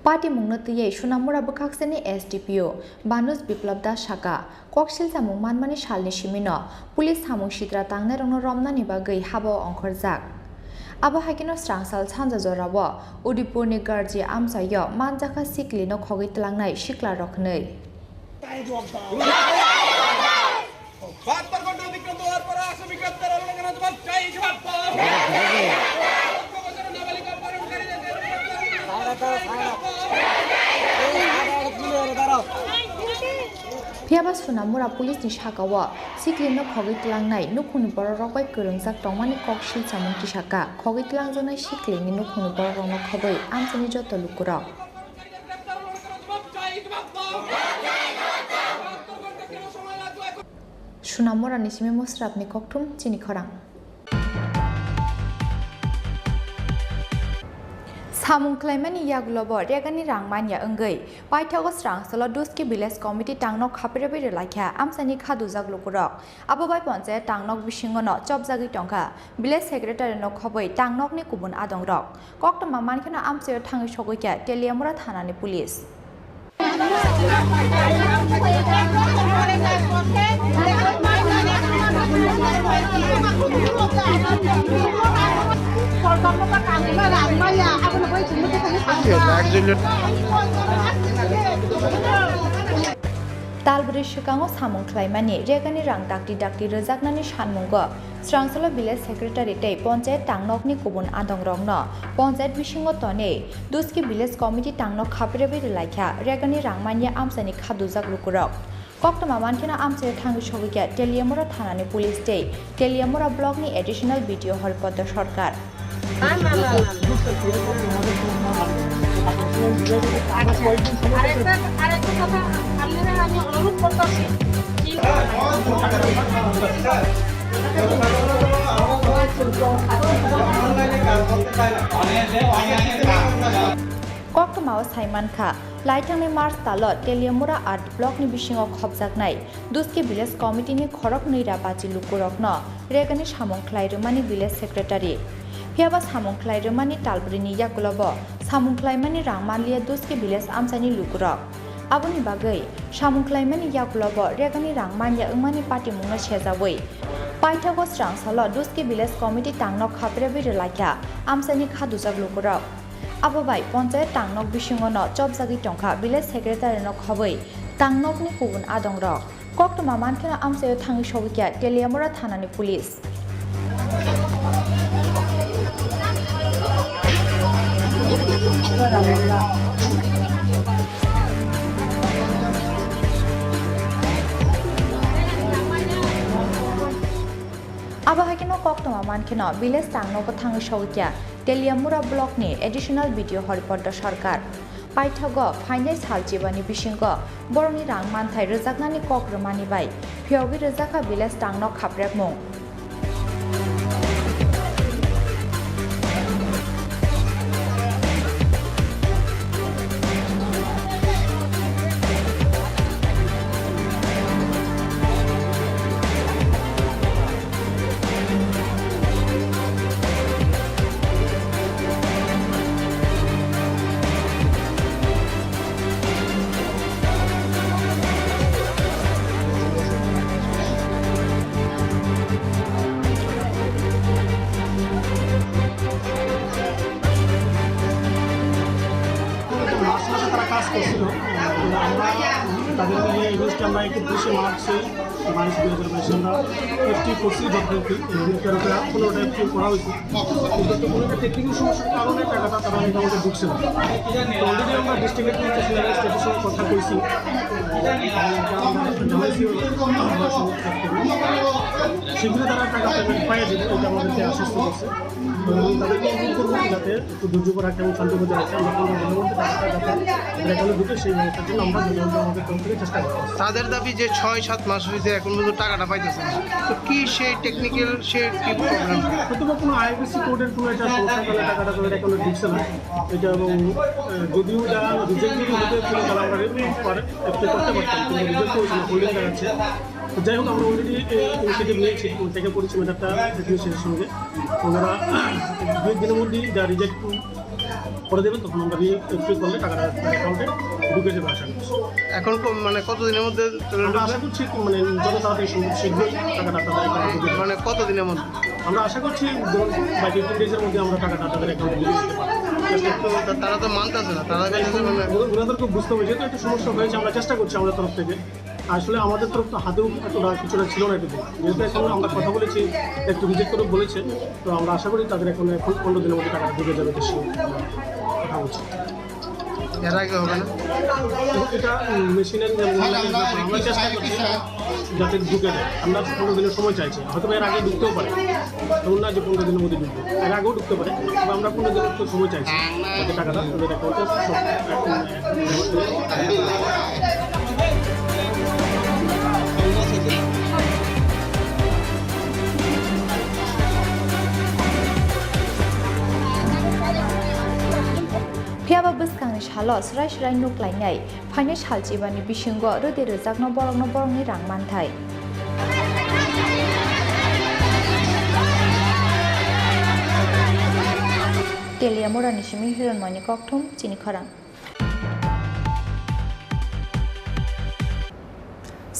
Patimungno twiwi Sonamura bwkhaksani S D P O Banuj Biplab Das sakha, kok silchamung manmani salni simino police samung sitra tangnairokno romnani bagwi habo ongkhorjak. Abo hai kheno srangsal sanja jorao Udaipurni Garji amchaio manjakha siklino khogwi tlangnai siklarok hwnwi. বাহাত্তর ঘন্টা অতিক্রান্ত হওয়ার পরে আসামি গ্রেপ্তার হলো না কেন? জবাব চাই, জবাব দাও। আঠারো বছরের নাবালিকা অপহরণকারীদের গ্রেপ্তার হলো না কেন? জবাব দাও। Phiya ba Sonamura police ni sakao siklino khogwi tlangnai nukhungni borok rok bai kwrwngjak tongmani kok silchamung tisaka. Khogwi tlangjaknai siklini nukhungni borok rokno khobwi amchaini joto lukurok. Sonamura ni simi Musrapni kokthum chini khorang. Samung khlaimani yagulobo regani rang manya wngwi paithago srangsalo Duski Village Committee tangno khapirwi rwlaikha amchaini khadujak lukurok. Abo bai ponchayat tangnok bisingono chopjagwi tongkha. Village Secretary no khobwi tangnokni kubun adongrok. Koktwma mankheno amchaio thangwi sogwikha Teliamura thanani police. Tal bwrwi swkango samung khlaimani regani rang dakti dakti rwjaknani sanmungo Srangsalo Village Secretary tei Ponchayat tangnokni kubun adongrokno Ponchayat bisingo tonwi Duski Village Committee tangnok khapirwi rwlaikha regani rang manya amchaini khadujak lukurok. Koktwma mankheno amchaio thangwi sogwikha Teliamura thanani police tei Teliamura blockni additional B D O Haripada Sarkar. আরেকটা, আরেকটা কথা আপনারা আমি অনুরোধ করতেছি। Koktwmao sai mankha, laithangnai March talo Teliamura R D blockni bisingo khopjaknai Duski Village Committee ni khoroknwi ra bachi lukurokno regani samung khlai rwmani Village Secretary. Phiya ba samung khlai rwmani talbrini yakulo bo samung khlaimani rang manliya Duski village amchaini lukurok. Aboni bagwi samung khlaimani yakulo bo regani rang manya wngmani patimungno sejawi paithago srangsalo Duski village committee tangnok khaprebwi rwlaikha amchaini khadujak lukurok. Abo bai ponchayat tangnok bisingono chopjagwi tongkha village secretary-no khobwi tangnokni kubun adongrok. Koktwma mankheno amchaio thangwi sogwikha Teliamura thanani police. Abo hai kheno koktwma mankheno village tangnogo thangwi sogwikha Teliamura blockni additional B D O Haripadda Sarkar. Paithago phainai sal chibani bisingo borokni rang manthai rwjaknani kok rwmani bai phiyogwi rwjakha village tangnok khaprekmung. মাস মাসে তারা কাজ করছিল। আমরা তাদেরকে নিয়ে এগোয়েস্টে আমরা একত্রিশে মার্চে বাইশ দুই হাজার বাইশ আমরা এফটি করছি যথারীতি, এফটিআর উপরে পনেরোটা এফটি করা হয়েছে। কিন্তু তো কোনো একটা টেকনিক্যাল সমস্যার কারণে টাকাটা তারা অ্যাকাউন্টে ঢুকছে না। তো অলরেডি আমরা ডিস্ট্রিক্ট অ্যাডমিনিস্ট্রেশনের সঙ্গে কথা কইছি, জানাইছি, শীঘ্রই তারা টাকা পেমেন্ট পাইয়ে দেবে, এটা আমাদেরকে আশ্বস্ত করছে। এবং তাদেরকে অনুরোধ করবো যাতে একটু ধৈর্য রাখে এবং শান্ত বজায় রাখে। আমরা কোনো ধরনের মধ্যে টাকাটা যাতে আমাদের অ্যাকাউন্টে ঢুকে সেই ব্যবস্থার জন্য আমরা যথাযথ আমাদের তরফ থেকে চেষ্টা করবো। তাদের দাবি যে ছয় সাত মাস হয়েছে, এখন পর্যন্ত টাকাটা পাইতেছে না। তো কি সেই টেকনিক্যাল, সে কি প্রবলেম? হয়তো বা কোনো আইএফএসসি কোডের কোনো একটা সমস্যার কারণে টাকাটা তাদের অ্যাকাউন্টে ঢুকছে না। এটা এবং, আহ, যদিও যারা রিজেক্ট যদি হতে কোনো তাহলে আমরা রিফান্ড পারে, একটু করতে পারতাম, কিন্তু রিজেক্ট করেছে না, হোল্ডিং দেখাচ্ছে। তো যাই হোক, আমরা অলরেডি ইনিশিয়েটিভ নিয়েছি, কন্ট্যাক্টে করেছি ম্যাটারটা অ্যাডমিনিস্ট্রেশনের সঙ্গে। ওনারা দুই দিনের মধ্যেই যা রিজেক্ট করে দেবেন, তখন আমরা রিফিল করলে টাকাটা তার অ্যাকাউন্টে ঢুকে যাবে আশা করছি। এখন কো-, মানে কতদিনের মধ্যে পেমেন্ট আমরা ঢুকবে? আশা করছি মানে যত তাড়াতাড়ি সম্ভব শীঘ্রই টাকাটা তাদের অ্যাকাউন্টে ঢুকে যাবে। মানে কতদিনের মধ্যে? আমরা আশা করছি ধরুন বাই ফিফটিন ডেজের মধ্যে আমরা টাকাটা তাদের অ্যাকাউন্টে ঢুকে দিতে পারবো। চেষ্টা তো করবো। তা-, তারা তো মানতেছে না, তারা বলতেছে মানে ওদের, ওনাদেরকে বুঝতে হবে, যেহেতু একটা সমস্যা হয়েছে, আমরা চেষ্টা করছি আমাদের তরফ থেকে। আসলে আমাদের তরফ তো হাতেও এতটা কিছুটা ছিল না এতদিন, যেহেতু এখন আমরা কথা বলেছি, একটু রিজেক্ট করে বলেছে, তো আমরা আশা করি তাদের এখন, এখন পনেরো দিনের মধ্যে টাকাটা ঢুকে যাবে, এটা শিওর। কথা বলছি। এর আগে হবে না? এটা, উম, মেশিনারি এবং অনলাইনের ব্যাপার, আমরা চেষ্টা করছি যাতে ঢুকে যায়। আমরা পনেরো দিনের সময় চাইছি, হয়তো এর আগে ঢুকতেও পারে, এমন না যে পনেরো দিনের মধ্যে ঢুকবে, এর আগেও ঢুকতে পারে, তবে আমরা পনেরো দিনের তো সময় চাইছি যাতে টাকাটা ওদের অ্যাকাউন্টে সব, Phiya ba bwskangni salo swrai swrai nuk lainai phainai sal chibani bisingo rwdi rwjakno borokno borokni rang manthai. Teliamura ni simi Hironmoyni kokthum chini khorang.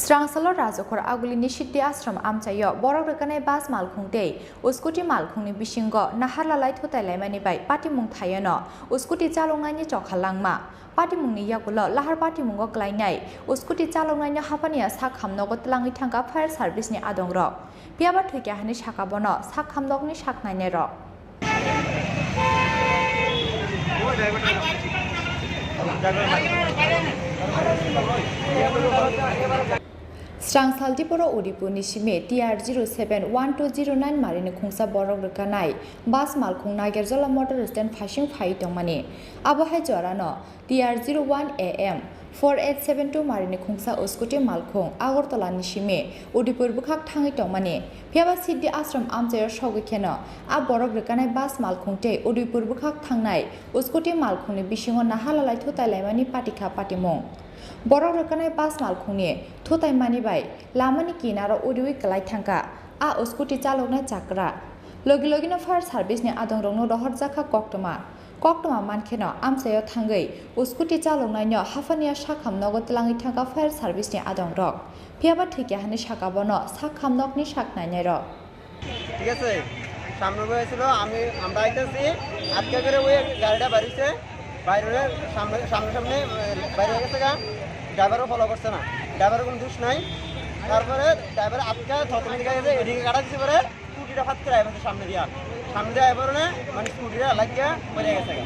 Srangsalo Rajakhor Agulini Siddhi Ashram amchaio borok rwkanai bus malkhung tei scooty malkhungni bisingo nahar lalai thutai laimani bai patimung thaiono scooty chaloknaini chokha langma. Patimungni yagulo lahar patimungo klainai scooty chaloknaino haphaniya sak hamnogo twlangwi thangkha fire service ni adongrok. Phiya ba thwikha hani saka bono sak hamnokni sak nainairok. Srang saltiporo Udipurni simi T R zero seven one two zero nine marini khungsa borok rwkanai bus malkhung Nagerjola motor stand phaising phai tongmani. Abo hai jorano T R zero one A M four eight seven two marini khungsa scooty malkhung Agartala ni simi Udaipur bwkhak thangwi tongmani. Phiya ba Siddhi Ashram amchaio sogwi kheno a borok rwkanai bus malkhung tei Udaipur bwkhak thangnai scooty malkhungni bisingo naha lalai thutai laimani patikha patimung. Borok rwkanai bus malkhungni thutai mani bai lamani kinaro uriwi kwlai thangkha a scooty chaloknai chakra. Logi logino fire service ni adongrokno rohorjakha koktwma. Koktwma mankheno amchaio thangwi scooty chaloknaino haphaniya sakham nogo twlangwi thangkha fire service ni adongrok. Phiyaba thwikya hani saka bono sakham nokni sak nainairok. ঠিক আছে, সামনে হয়েছিল, আমি আমরা আইতেছি, আটকে করে ওই গাড়িটা বাড়িছে, বাইরে সামনে সামনে সামনে বাইরে হয়ে গেছে গা। ড্রাইভারও ফলো করছে না, ড্রাইভারের কোনো দোষ নাই। তারপরে ড্রাইভার আটকে থতমত গেছে, এদিকে কাটা দিছে পরে স্কুটিটা ফাট করে আইছে সামনে দিয়া, সামনে দিয়া আইবার মানে স্কুটিটা লাগিয়া পড়ে গেছে গা।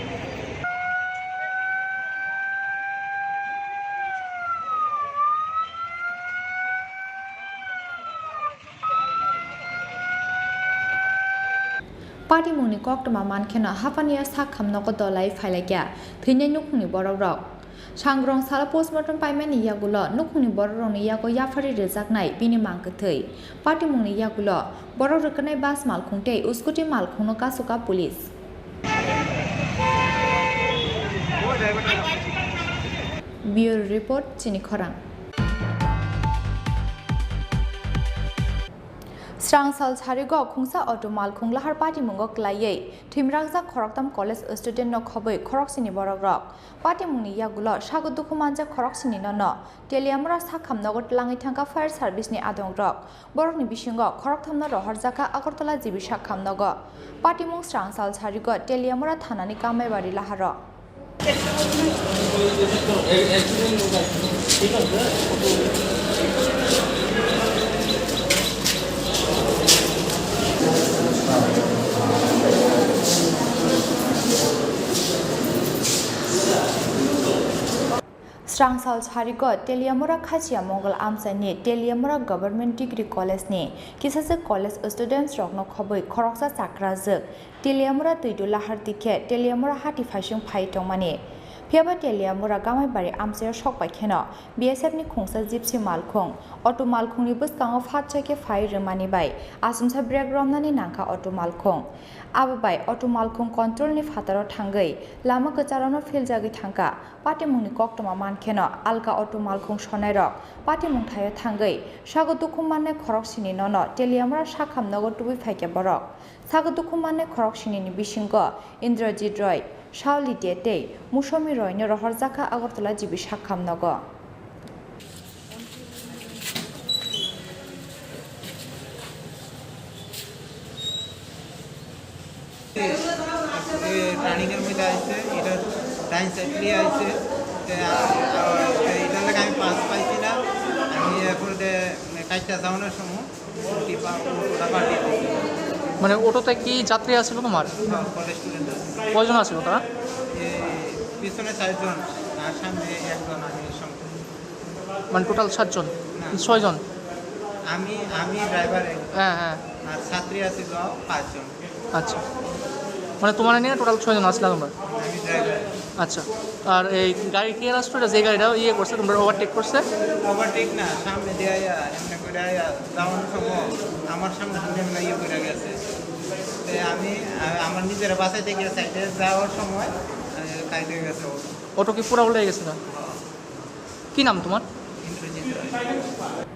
Patimungni koktwma mankheno haphaniya sakham nogo dolai phailaikha thwinai nukhungni borokrok. Sangrong salo postmortem paimani yagulo nukhungni borokrokni yago yapharwi rwjaknai bini mang kwthwi. Patimungni yagulo borok rwkwnai bus malkhung tei scooty malkhungno kasukha police. Bureau Report, Chini Khorang. Srang sal sarigo khungsa auto malkhung lahar patimungo kwlaiwi thwimrakjak khoroktham college student no khobwi khoroksini borokrok. Patimungni yagulo sago dukhu manjak khoroksini nono Teliamura sakham nogo twlangwi thangkha fire service ni adongrok. Borokni bisingo khorokthamno rohorjakha Agartala G B sakham nogo. Patimung srang sal sarigo Teliamura thanani Kamaibari laharo. Srang sal sarigo Teliamura Khachiya Mongol amchaini Teliamura Government Degree College ni kisajwk college students rokno khobwi khoroksa chakrajwk Teliamura Twidu lahar dikhe Teliamura hati phaising phai tongmani. Phiyaba Teliamura Gamaibari amchaio sok bai kheno B S F ni khungsa Gypsy malkhung auto malkhungni bwskango phatsa khe phai rwmani bai achomsa brake romnani nangkha auto malkhung. Abo bai auto malkhung control ni phataro thangwi lama kwcharokno philjagwi thangkha. Patimungni koktwma mankheno alka auto malkhung sonairok patimung thaio thangwi sago dukhu mannai khoroksini nono Teliamura sakham nogo tubui phaikha borok. Sago dukhu mannai khoroksinini bisingo Indrajit Roy, Shaoli De tei Musomi Royno rohorjakha Agartala G B sakham nogo. Training এর মধ্যে আইছে, এটা ডাইন সাইড দিয়ে আইছে। তে, আ, আ, এটা লাগে আমি পাস পাইছি না। আমি এরপরে কাজটা যাওয়ানোর সময় টিপা, ওটা পাঠিয়ে দিছি। মানে অটোতে কি যাত্রী আছিল তোমার? হ্যাঁ, কলেজ স্টুডেন্ট আছে। কয়জন আছিল তারা? এই পিছনে চারজন আর সামনে একজন, আমি সঙ্গে। মানে টোটাল সাতজন? না। ছয়জন? আমি, আমি ড্রাইভার একজন। হ্যাঁ হ্যাঁ। আর ছাত্রী আছিল পাঁচজন। আচ্ছা, মানে তোমার নিয়ে টোটাল ছয়জন আসলা তোমরা? আমি ড্রাইভার। আচ্ছা, আর এই গাড়ি কে আসতো, এটা যে গাড়িটা ইয়ে করছে তোমরা, ওভারটেক করছে? ওভারটেক না, সামনে দিয়ে আয়া, এমনি করে আয়া, যাওয়ার সময় আমার সামনে সামনে এমনি ইয়ে করে গেছে। তে আমি, আ-, আমার নিজেরা বাঁচাইতে গিয়ে সাইডে যাওয়ার সময়, আ, সাইডে গেছে ও। অটো কি পুরা উল্টে গেছে না? কি নাম তোমার? ইন্দ্রজিৎ রায়।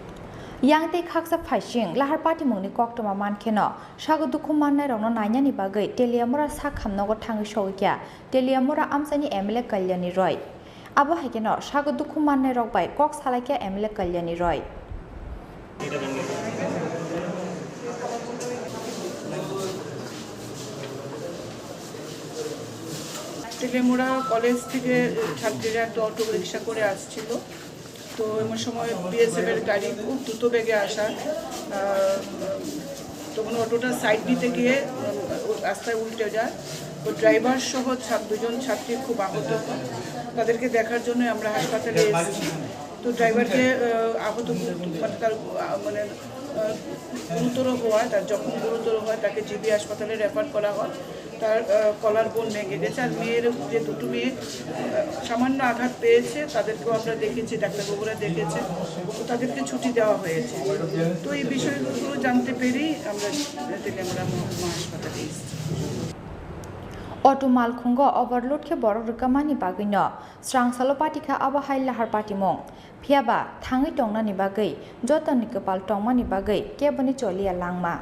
Yang tei khaksa phaising lahar patimungni koktwma mankheno sago dukhu mannairokno nainani bagwi Teliamura sakham nogo thangwi sogwi kha Teliamura amchaini M L A Kalyani Roy. Abo hai kheno sago dukhu mannairok bai kok salaikha M L A Kalyani Roy. Teliamura college থেকে ছাত্রীরা একটা auto rickshaw করে আসছিল। তো এমন সময় বিএসএফ এর গাড়ি খুব দ্রুত বেগে আসার, আহ, তখন অটোটা সাইড দিতে গিয়ে, উম, রাস্তায় উল্টে যায়। তো ড্রাইভার সহ ছা-, দুজন ছাত্রী খুব আহত হন। তাদেরকে দেখার জন্য আমরা হাসপাতালে এসেছি। তো ড্রাইভারকে, আহ, আহত, মানে তার, আহ, মানে, আহ, গুরুতর হওয়ায়, তার জখম গুরুতর হওয়ায় তাকে জিবি হাসপাতালে রেফার করা হয়। তার, আহ, কলার বোন ভেঙে গেছে। আর মেয়ের যে দুটো মেয়ে, আহ, সামান্য আঘাত পেয়েছে, তাদেরকেও আমরা দেখেছি, ডাক্তারবাবুরা দেখেছেন, তো তাদেরকে ছুটি দেওয়া হয়েছে। তো এই বিষয়গুলো জানতে পেরেই আমরা তেলিয়ামুড়া মহকুমা হাসপাতালে এসেছি। Auto malkhungo overload khe borok rwkmani bagwino srang salo patikha abo hai lahar patimung. Phiyaba thangwi tongnani bagwi jotoni kwpal tongmani bagwi keboni choliya langma.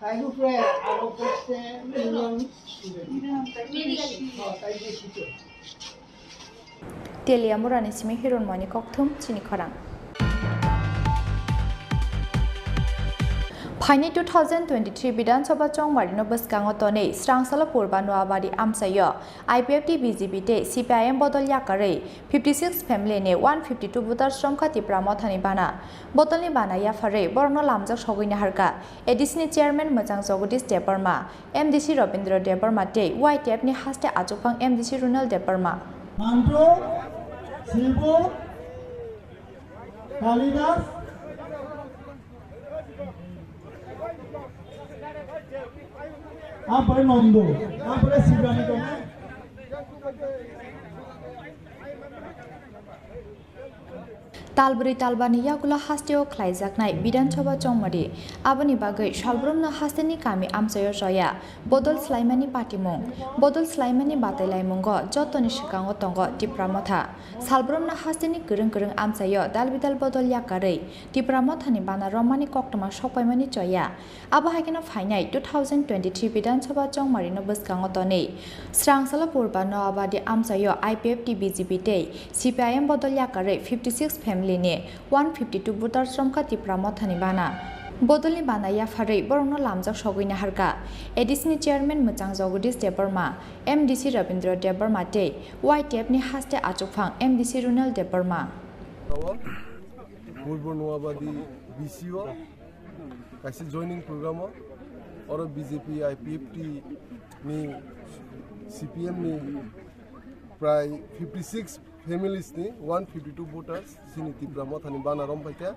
Ai, upre, aro poste, union student. Oh, tai je situ. Teliamurani simi Hironmoini kokthum chini khorang. Phaini two thousand twenty-three Bidhan Sabha chongmarino bwskango tonwi Srangsala Purba Noabadi amchaio I P F T, B J P tei C P I M bodol yakarwi fifty six family ni one fifty two voters romkha Tipra Mothani bana. Bodolni bana yapharwi borokno lamjak sogwi naharkha A D C ni chairman Mwchang Jagadish Debbarma, M D C Robindra Debbarma tei Y T F ni haste achukphang M D C Runal Debbarma. Mantu, Sibu, Kalidas, Ampare Nondo, Ampare Sibrani tongo. Talbrwi talbani yagulo hasteo khlaijaknai Bidhan Sabha chongmari. Aboni bagwi salbrumno hasteni kami amchaio choya bodol swlaimani patimung. Bodol swlaimani batailaimungo jottoni swkango tongo Tipra Motha. Salbrumno hasteni kwrwng kwrwng amchaio dalbidal bodol yakarwi Tipra Mothani bana romani koktwma sokpaimani choya. Abo hai kheno phainai two thousand twenty-three Bidhan Sabha chongmarino bwskango tonwi Srangsala Purba Noabadi amchaio I P F T, B J P tei C P I M bodol yakarwi fifty six family ni one fifty two voters romkha Tipra Mothani bana. Bodolni bana yapharwi borokno lamjak sogwi naharkha A D C ni chairman Mwchang Jagadish Debbarma, M D C Rabindra Debbarma tei Y T F ni haste achukphang M D C Runal Debbarma. Abo Purbo Noabadi B C O kaisa joining program o, oro B J P, I P F T ni, C P M ni prai fifty six families ni one fifty two voters chini Tipra Mothani bana rom phaikha.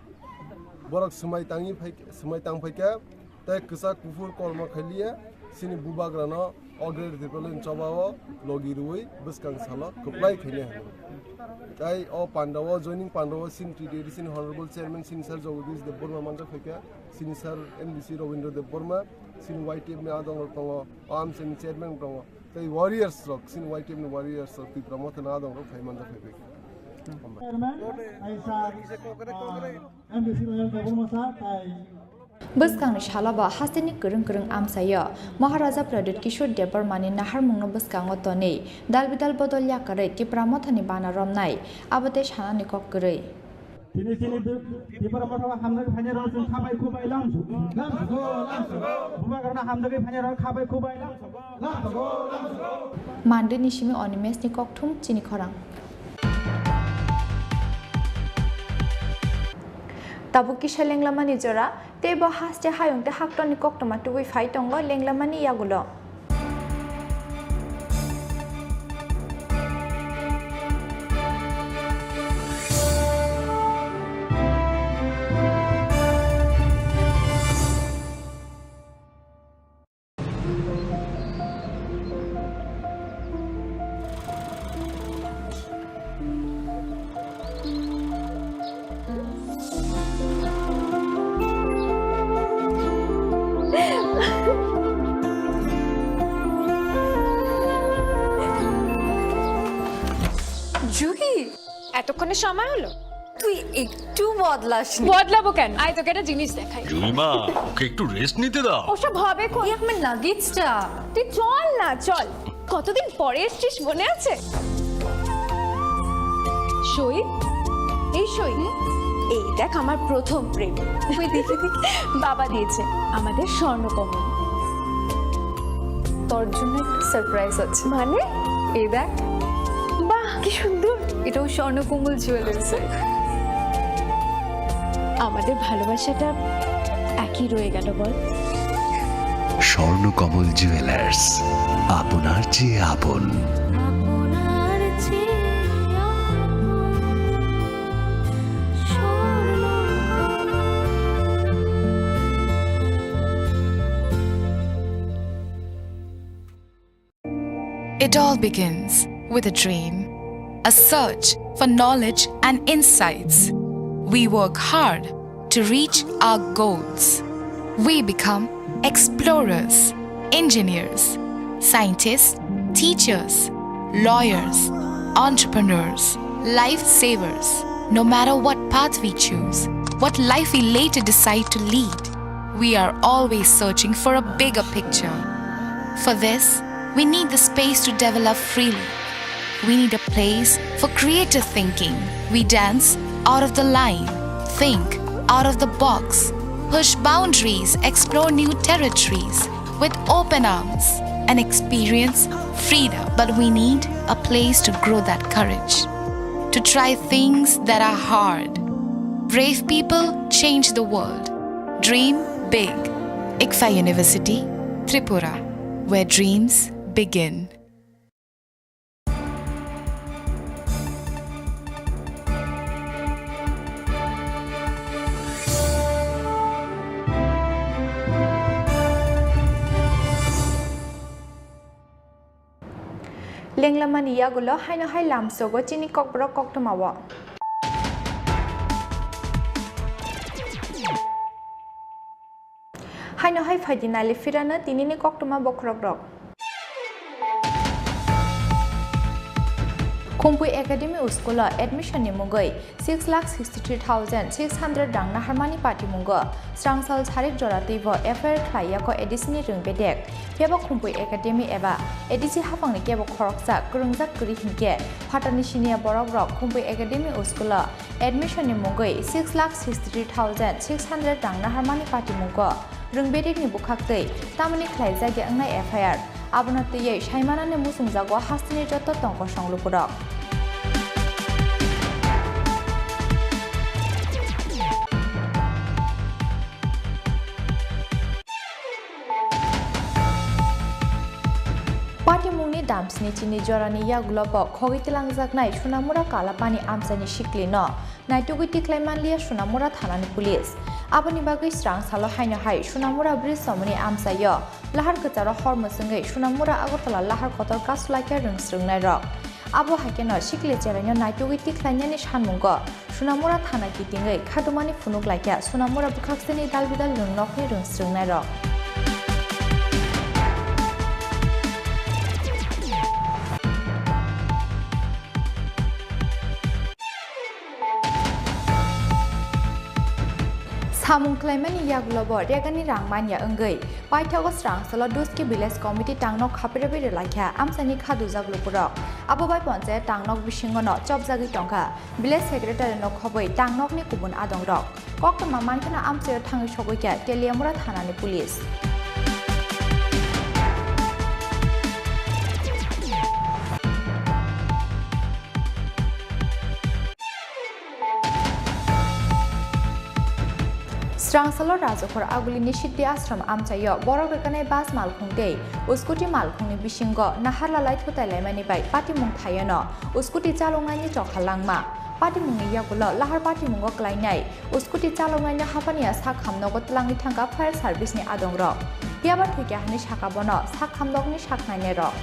Borok swmai tangwi phaikha, swmai tang phaikha, tei kwchak kuphur kormo khailiya chini bubagrano O Greater Tipraland chobao logi rwui bwskang salo kwplai khainai hwnwi. Tai o pandao, joining pandao chini T T A D C ni Honorable Chairman chini Sir Jagadish Debbarma manjak phaikha, chini Sir M D C Robindra Debbarma, chini Y T F ni adongrok tongo, o amchaini chairman tongo, tei warriors rok, chini Y T F ni warriors rok, Tipra Mothani adongrok phai manjak phaikha. Chairman, tai Sir, ah, M D C Robindra Debbarma sir, tai Bwskangni salobo hasteni kwrwng kwrwng amchaio Maharaja Pradyut Kishore Debbarmani naharmungno bwskango tonwi dalbidal bodol yakarwi Tipra Mothani bana romnai, abo tei sanani kok kwrwi. Tini chini Tipra Motha hamjagwi phainai rok chwng khabai khubai lamsu, lamsu, lamsu. Bubagrano hamjagwi phainai rok khabai khubai lamsu, lamsu, lamsu. Mandwini simi Animeshni kokthum chini khorang. Tabuk kisa lenglamani jora, tei bo haste hayung tei haktorni koktwma tubui phai tongo lenglamani yagulo. Juhi, এতক্ষণে সময় হলো? তুই একটু বদলাসনি। বদলাবো কেন? আয়, তোকে একটা জিনিস দেখাই। জুইমা, ওকে একটু রেস্ট নিতে দাও। ওসব হবে কই? এই আমার লাগেজটা। তুই চল না, চল। কতদিন পরে এসছিস, মনে আছে? সই, এই সই। এই দেখ, আমার প্রথম প্রেম। ওই দেখে দেখে বাবা দিয়েছে আমাদের স্বর্ণকমল। তোর জন্য একটা সারপ্রাইজ আছে। মানে? এই দেখ। বাহ, কি সুন্দর। এটাও স্বর্ণকমল জুয়েলার্সের। আমাদের ভালোবাসাটা একই রয়ে গেল, বল? স্বর্ণকমল জুয়েলার্স, আপনার চেয়ে আপন। It all begins with a dream, a search for knowledge and insights. We work hard to reach our goals. We become explorers, engineers, scientists, teachers, lawyers, entrepreneurs, lifesavers. No matter what path we choose, what life we later decide to lead, We are always searching for a bigger picture. For this, we need the space to develop freely. We need a place for creative thinking. We dance out of the line, think out of the box, push boundaries, explore new territories with open arms, and experience freedom. But we need a place to grow that courage, to try things that are hard. Brave people change the world. Dream big. ICFAI University, Tripura, where dreams begin. Lenglamani yagulo haino hai lamsogo chini kokborok koktwmao. Haino hai phaidi nali phirano tinini koktwma bokhorokrok. Khumpui Academy School o admission ni mungwi six lakh sixty three thousand six hundred rang naharmani patimungo Srangsal Sarik jora twibo F I R khlai yako A D C ni rwng bedek. Phiya bo Khumpui Academy eba A D C haphangni kebo khoroksa kwrwngjak kwrwi hinkhe phatarni siniya borok rok Khumpui Academy School o admission ni mungwi six lakh sixty three thousand six hundred rang naharmani patimungo rwng bedekni bwkhaktwi tamoni khlaijak ya wngnai F I R. Abono twiwi saimanani muchungjago hasteni joto tongkosong lukurok. Patimungni damsini chini jorani yagulo bo khogwi twlangjaknai Sunamura Kalapani amchaini siklino naitugwi tiklai manliya Sunamura thanani police. Aboni bagwi Srangsalo haino hai Sunamura bridge somoni amchaio lahar kwcharo hor mwswngwi Sunamura Agartala lahar kotor kasu laikha rwng swrwngnairok. Abo haikheno sikle cheraino naitugwi tikhlainani sanmungo Sunamura thana kitingwi khatumani phunuk laikha Sunamura bwkhakseni dal bidal rwng nokni rwng swrwngnairok. Samung khlaimani yagulo bo regani rang manya wngwi paithago Srangsalo Duski Village Committee tangnok khapirwi rwlaikha amchaini khadujak lukurok. Abo bai ponchayat tangnok bisingono chopjagwi tongkha. Village Secretary no khobwi tangnokni kubun adongrok. Koktwma mankheno amchaio thangwi sogwikha Teliamura thanani police. Srangsalo Rajakhor Aguli Nishiti Ashram amchaio borok rwkanai bus malkhung tei scooty malkhungni bisingo naharlalai thutailaimani bai patimung thaiono scooty chaloknaini chokha langma. Patimungni yagulo lahar patimungo klainai scooty chaloknaino haphaniya sak hamnogo twlangwi thangkha fire service ni adongrok. Phiyaba thwikya hwnwi sakha bono sak hamnokni sak nainairok.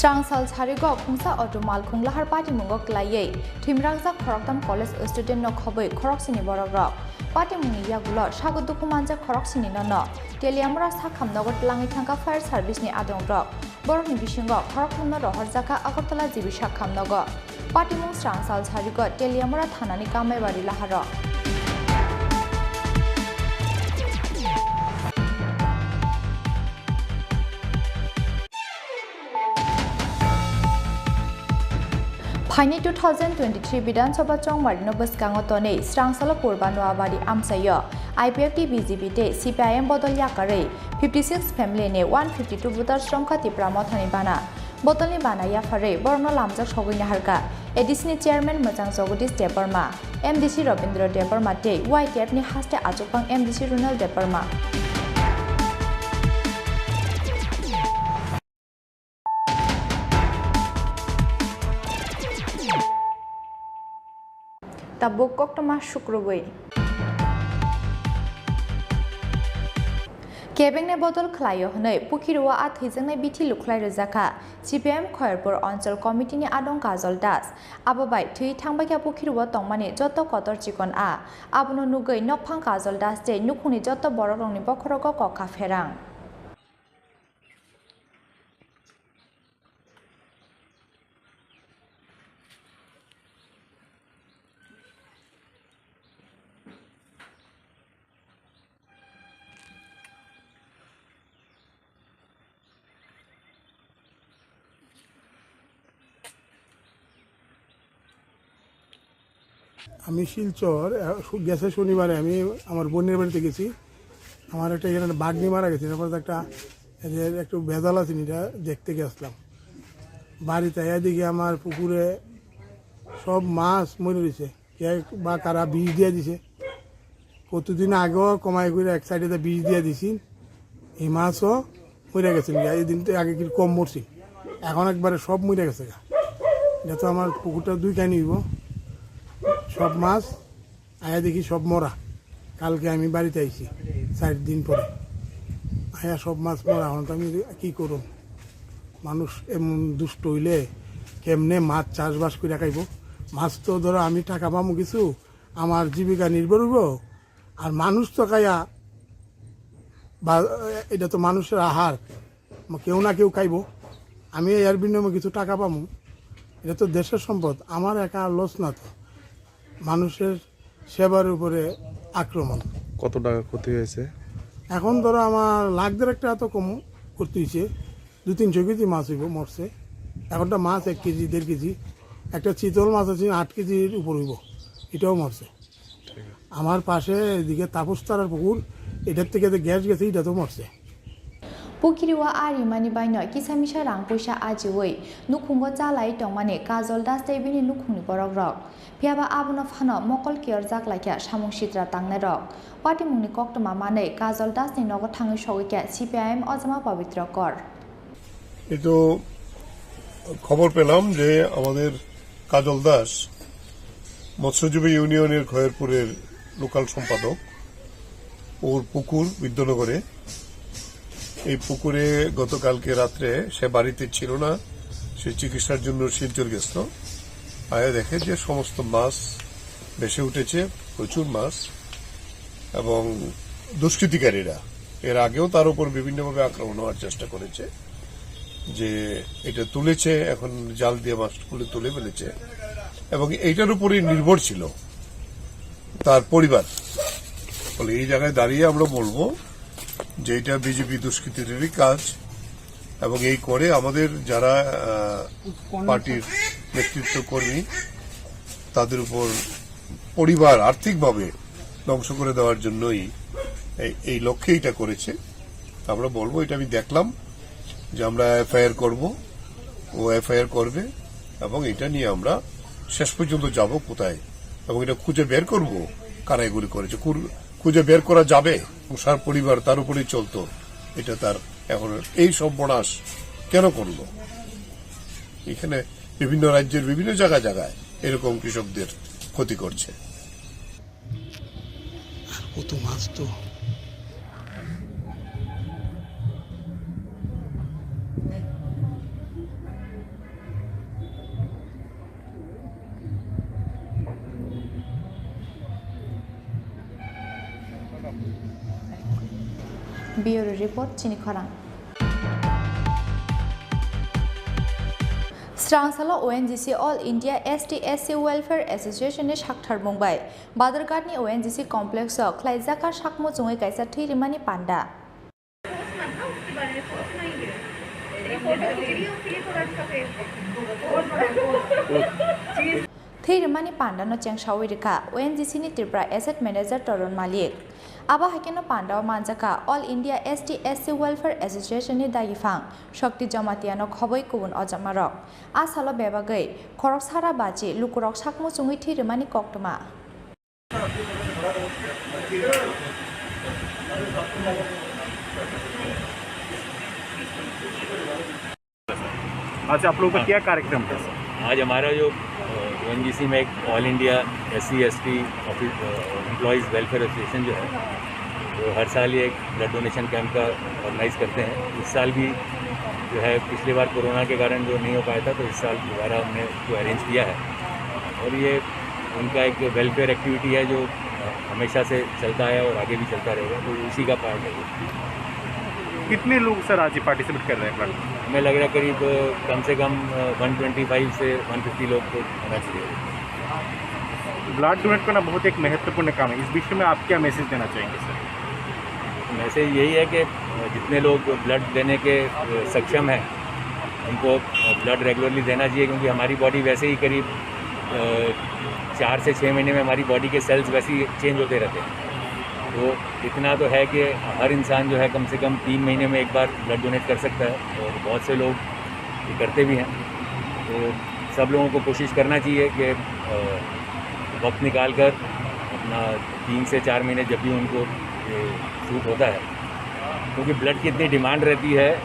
Srangsal Sarigo khungsa auto malkhung lahar patimungo klaiwi thwimrakjak khoroktham college student no khobwi khoroksini borokrok. Patimungni yagulo sago dukhu manjak khoroksini nono Teliamura sak hamnogo twlangwi thangkha fire service ni adongrok. Borokni bisingo khoroktham no rohorjakha Agartala G B sak hamnogo. Patimung Srangsal Sarigo Teliamura thanani Kamaibari laharo. Phaini two thousand twenty-three Bidhan Sabha chongmarino bwskango tonwi Srangsalo Purba Noabari amchaio I P F T, B J P tei C P I M bodol yakarwi fifty six family ni one fifty two voters romkha Tipra Mothani bana. Bodolni bana yapharwi borokno lamjak sogwi naharkha A D C ni chairman Mwchang Jagadish Debbarma, M D C Robindra Debbarma tei Y K F ni haste achukphang M D C Runal Debbarma. Tabuk koktwma sukrubwi. Kebengni bodol khlaio hwnwi Pukhirwa a thwijaknai bithi lukhlai rwjakha C P I M Khairpur Anchal Committee ni adong Kajol Das. Abo bai thwi thangbaikha Pukhirwa tongmani joto kotor chikon a. Abono nugwi nokphang Kajol Das tei nukhungni joto borokrokni bokhorogo kokha pherang. আমি শিলচর, আহ, শু-, গেছে শনিবারে আমি আমার বোনের বাড়িতে গেছি। আমার একটা এখানে বাঘনি মারা গেছে, তারপরে তো একটা, এই যে একটু ভেজাল আছে, এটা দেখতে গেছিলাম। বাড়িতে আইয়া দেখি আমার পুকুরে সব মাছ মরে রয়েছে, কে বা কারা বিষ দিয়ে দিছে। কতদিন আগেও কমাই করে এক সাইডে বিষ দিয়ে দিছি, এই মাছও মরে গেছে। এই দিন তো আগে কি কম মরছিল, এখন একবারে সব মরে গেছে গা। এটা তো আমার পুকুরটা দুই কানি হইব, সব মাছ আয়া দেখি সব মরা। কালকে আমি বাড়িতে আইছি চার দিন পরে, আয়া সব মাছ মরা। এখন তো আমি কি করুম? মানুষ এমন দুষ্ট হইলে কেমনে মাছ চাষবাস করে খাইব? মাছ তো ধরো আমি টাকা পামু কিছু, আমার জীবিকা নির্ভর হইব। আর মানুষ তো খাইয়া বা, এটা তো মানুষের আহার, মা-, কেউ না কেউ খাইব। আমি এর বিনিময়ে কিছু টাকা পামু, এটা তো দেশের সম্পদ, আমার একা লস না তো, মানুষের সেবার উপরে আক্রমণ। কত টাকা ক্ষতি হয়েছে? এখন ধরো আমার লাখ দেড় একটা এত কম করতে হয়েছে, দু তিনশো কেজি মাছ হইব মরছে। এখনটা মাছ এক কেজি দেড় কেজি, একটা চিতল মাছ আছে আট কেজির উপর হইব, এটাও মরছে। আমার পাশে এদিকে তাপসতারার পুকুর, এটার থেকে যে গ্যাস গেছে, এটা তো মরছে। Pukiri o arimani baino kisa misa rang puisa ajiwi nukhungo chalai tongmani Kajol Das tei bini nukhungni borokrok. Phiyaba abono phano mokol kiyorjak laikha samung sitra tangnairok. Patimungni koktwma manwi Kajol Dasni nogo thangwi sogwikha C P I M ojama Pabitra Kor. কিন্তু খবর পেলাম যে আমাদের কাজল দাস, মৎস্যজীবী ইউনিয়নের খয়েরপুরের লোকাল সম্পাদক, ওর পুকুর বিদ্যানগরে, এই পুকুরে গতকালকে রাত্রে সে বাড়িতে ছিল না, সে চিকিৎসার জন্য শিলচর গেছিল। আয়া দেখে যে সমস্ত মাছ ভেসে উঠেছে, প্রচুর মাছ, এবং দুষ্কৃতিকারীরা এর আগেও তার উপর বিভিন্নভাবে আক্রমণ হওয়ার চেষ্টা করেছে, যে এটা তুলেছে, এখন জাল দিয়ে মাছগুলো তুলে ফেলেছে, এবং এইটার উপরেই নির্ভর ছিল তার পরিবার। ফলে এই জায়গায় দাঁড়িয়ে আমরা বলবো যে এটা বিজেপি দুষ্কৃতিকারীরই কাজ, এবং এই করে আমাদের যারা, আহ, পার্টির নেতৃত্ব কর্মী, তাদের উপর পরিবার আর্থিকভাবে ধ্বংস করে দেওয়ার জন্যই এই, এই লক্ষ্যে এটা করেছে। আমরা বলবো, এটা আমি দেখলাম যে আমরা এফআইআর করব, ও এফআইআর করবে, এবং এটা নিয়ে আমরা শেষ পর্যন্ত যাব কোথায়, এবং এটা খুঁজে বের করব কারা এগুলি করেছে, কুর-, খুঁজে বের করা যাবে। এবং সারা পরিবার তার উপরেই চলতো, এটা তার এখন এই সর্বনাশ কেন করলো? এখানে বিভিন্ন রাজ্যের বিভিন্ন জায়গায় জায়গায় এরকম কৃষকদের ক্ষতি করছে। আর কত মাছ তো। Bureau Report, Chini Khorang. Srangsalo O N G C All India S T S C Welfare Association ni sakthar mungbai Badharghat ni O N G C complex o khlaijak kha sakmo chungwi kaisa thwi rimani panda. Thwi rimani panda no chengsawi rikha O N G C ni Tripura Asset Manager Toron Malik. Abo hai kheno panda o manjakha All India S T S C Welfare Association ni dagifang Shakti Jamatia no khoboi kubun ojamarok. A salo bebagwi khorok sara bachi lukurok sakmo chungwi thwi rimani koktwma. आज आप लोगों का क्या कार्यक्रम था, सर? आज हमारा जो, अ, O N G C में एक all India S C S T office, अ, एम्प्लॉयज़ वेलफेयर एसोसिएशन जो है, वो हर साल ये एक ब्लड डोनेशन कैंप का ऑर्गेनाइज करते हैं। इस साल भी जो है, पिछली बार कोरोना के कारण जो नहीं हो पाया था, तो इस साल दोबारा हमने उसको अरेंज किया है। और ये उनका एक वेलफेयर एक्टिविटी है जो, अ, हमेशा से चलता है और आगे भी चलता रहेगा, तो उसी का पार्ट है। कितने लोग, सर, आज ये पार्टिसिपेट कर रहे हैं ब्लड? हमें लग रहा है करीब, अ, कम से कम, अ, वन ट्वेंटी फ़ाइव से वन फ़िफ़्टी लोग तो होना चाहिए। ब्लड डोनेट करना बहुत एक महत्वपूर्ण काम है, इस विषय में आप क्या मैसेज देना चाहेंगे, सर? मैसेज यही है कि, अ, जितने लोग ब्लड देने के, अ, सक्षम हैं, उनको, अ, ब्लड रेगुलरली देना चाहिए, क्योंकि हमारी बॉडी वैसे ही करीब, अ, चार से छः महीने में हमारी बॉडी के सेल्स वैसे ही चेंज होते रहते हैं। तो इतना तो है कि हर इंसान जो है, कम से कम तीन महीने में एक बार ब्लड डोनेट कर सकता है, और बहुत से लोग ये करते भी हैं। तो सब लोगों को कोशिश करना चाहिए कि, अ, वक्त निकाल कर अपना तीन से चार महीने, जब भी उनको ये सूट होता है, क्योंकि ब्लड की इतनी डिमांड रहती है, अ,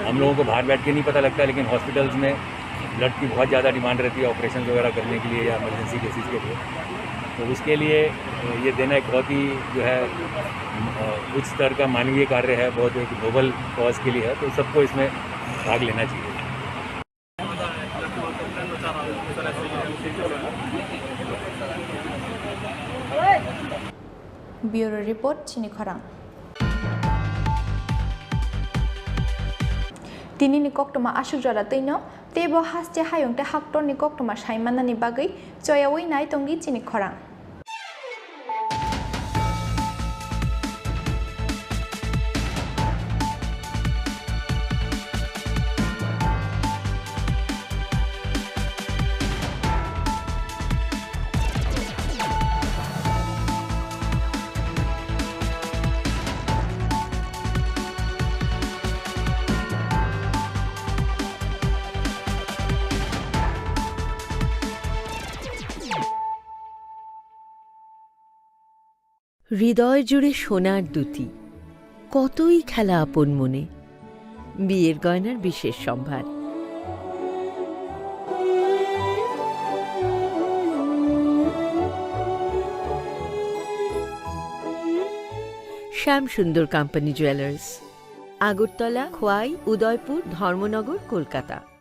हम लोगों को बाहर बैठ के नहीं पता लगता, लेकिन हॉस्पिटल्स में ब्लड की बहुत ज़्यादा डिमांड रहती है ऑपरेशन वगैरह करने के लिए या इमरजेंसी केसेस के लिए। तो उसके लिए, अ, ये देना एक बहुत ही, जो है, अ, उच्च स्तर का मानवीय कार्य है, बहुत एक नोबल कॉज के लिए है, तो सबको इसमें भाग लेना चाहिए। Bureau Report, Chini Khorang. Tinini koktwma aswk jora twino, teibo haste hayung tei haktorni koktwma sai mannani bagwi choyaui nai tongdi chini khorang. হৃদয় জুড়ে সোনার দুতি, কতই খেলা আপন মনে। বিয়ের গয়নার বিশেষ সম্ভার। শ্যাম সুন্দর কোম্পানি জুয়েলার্স, আগরতলা, খোয়াই, উদয়পুর, ধর্মনগর, কলকাতা।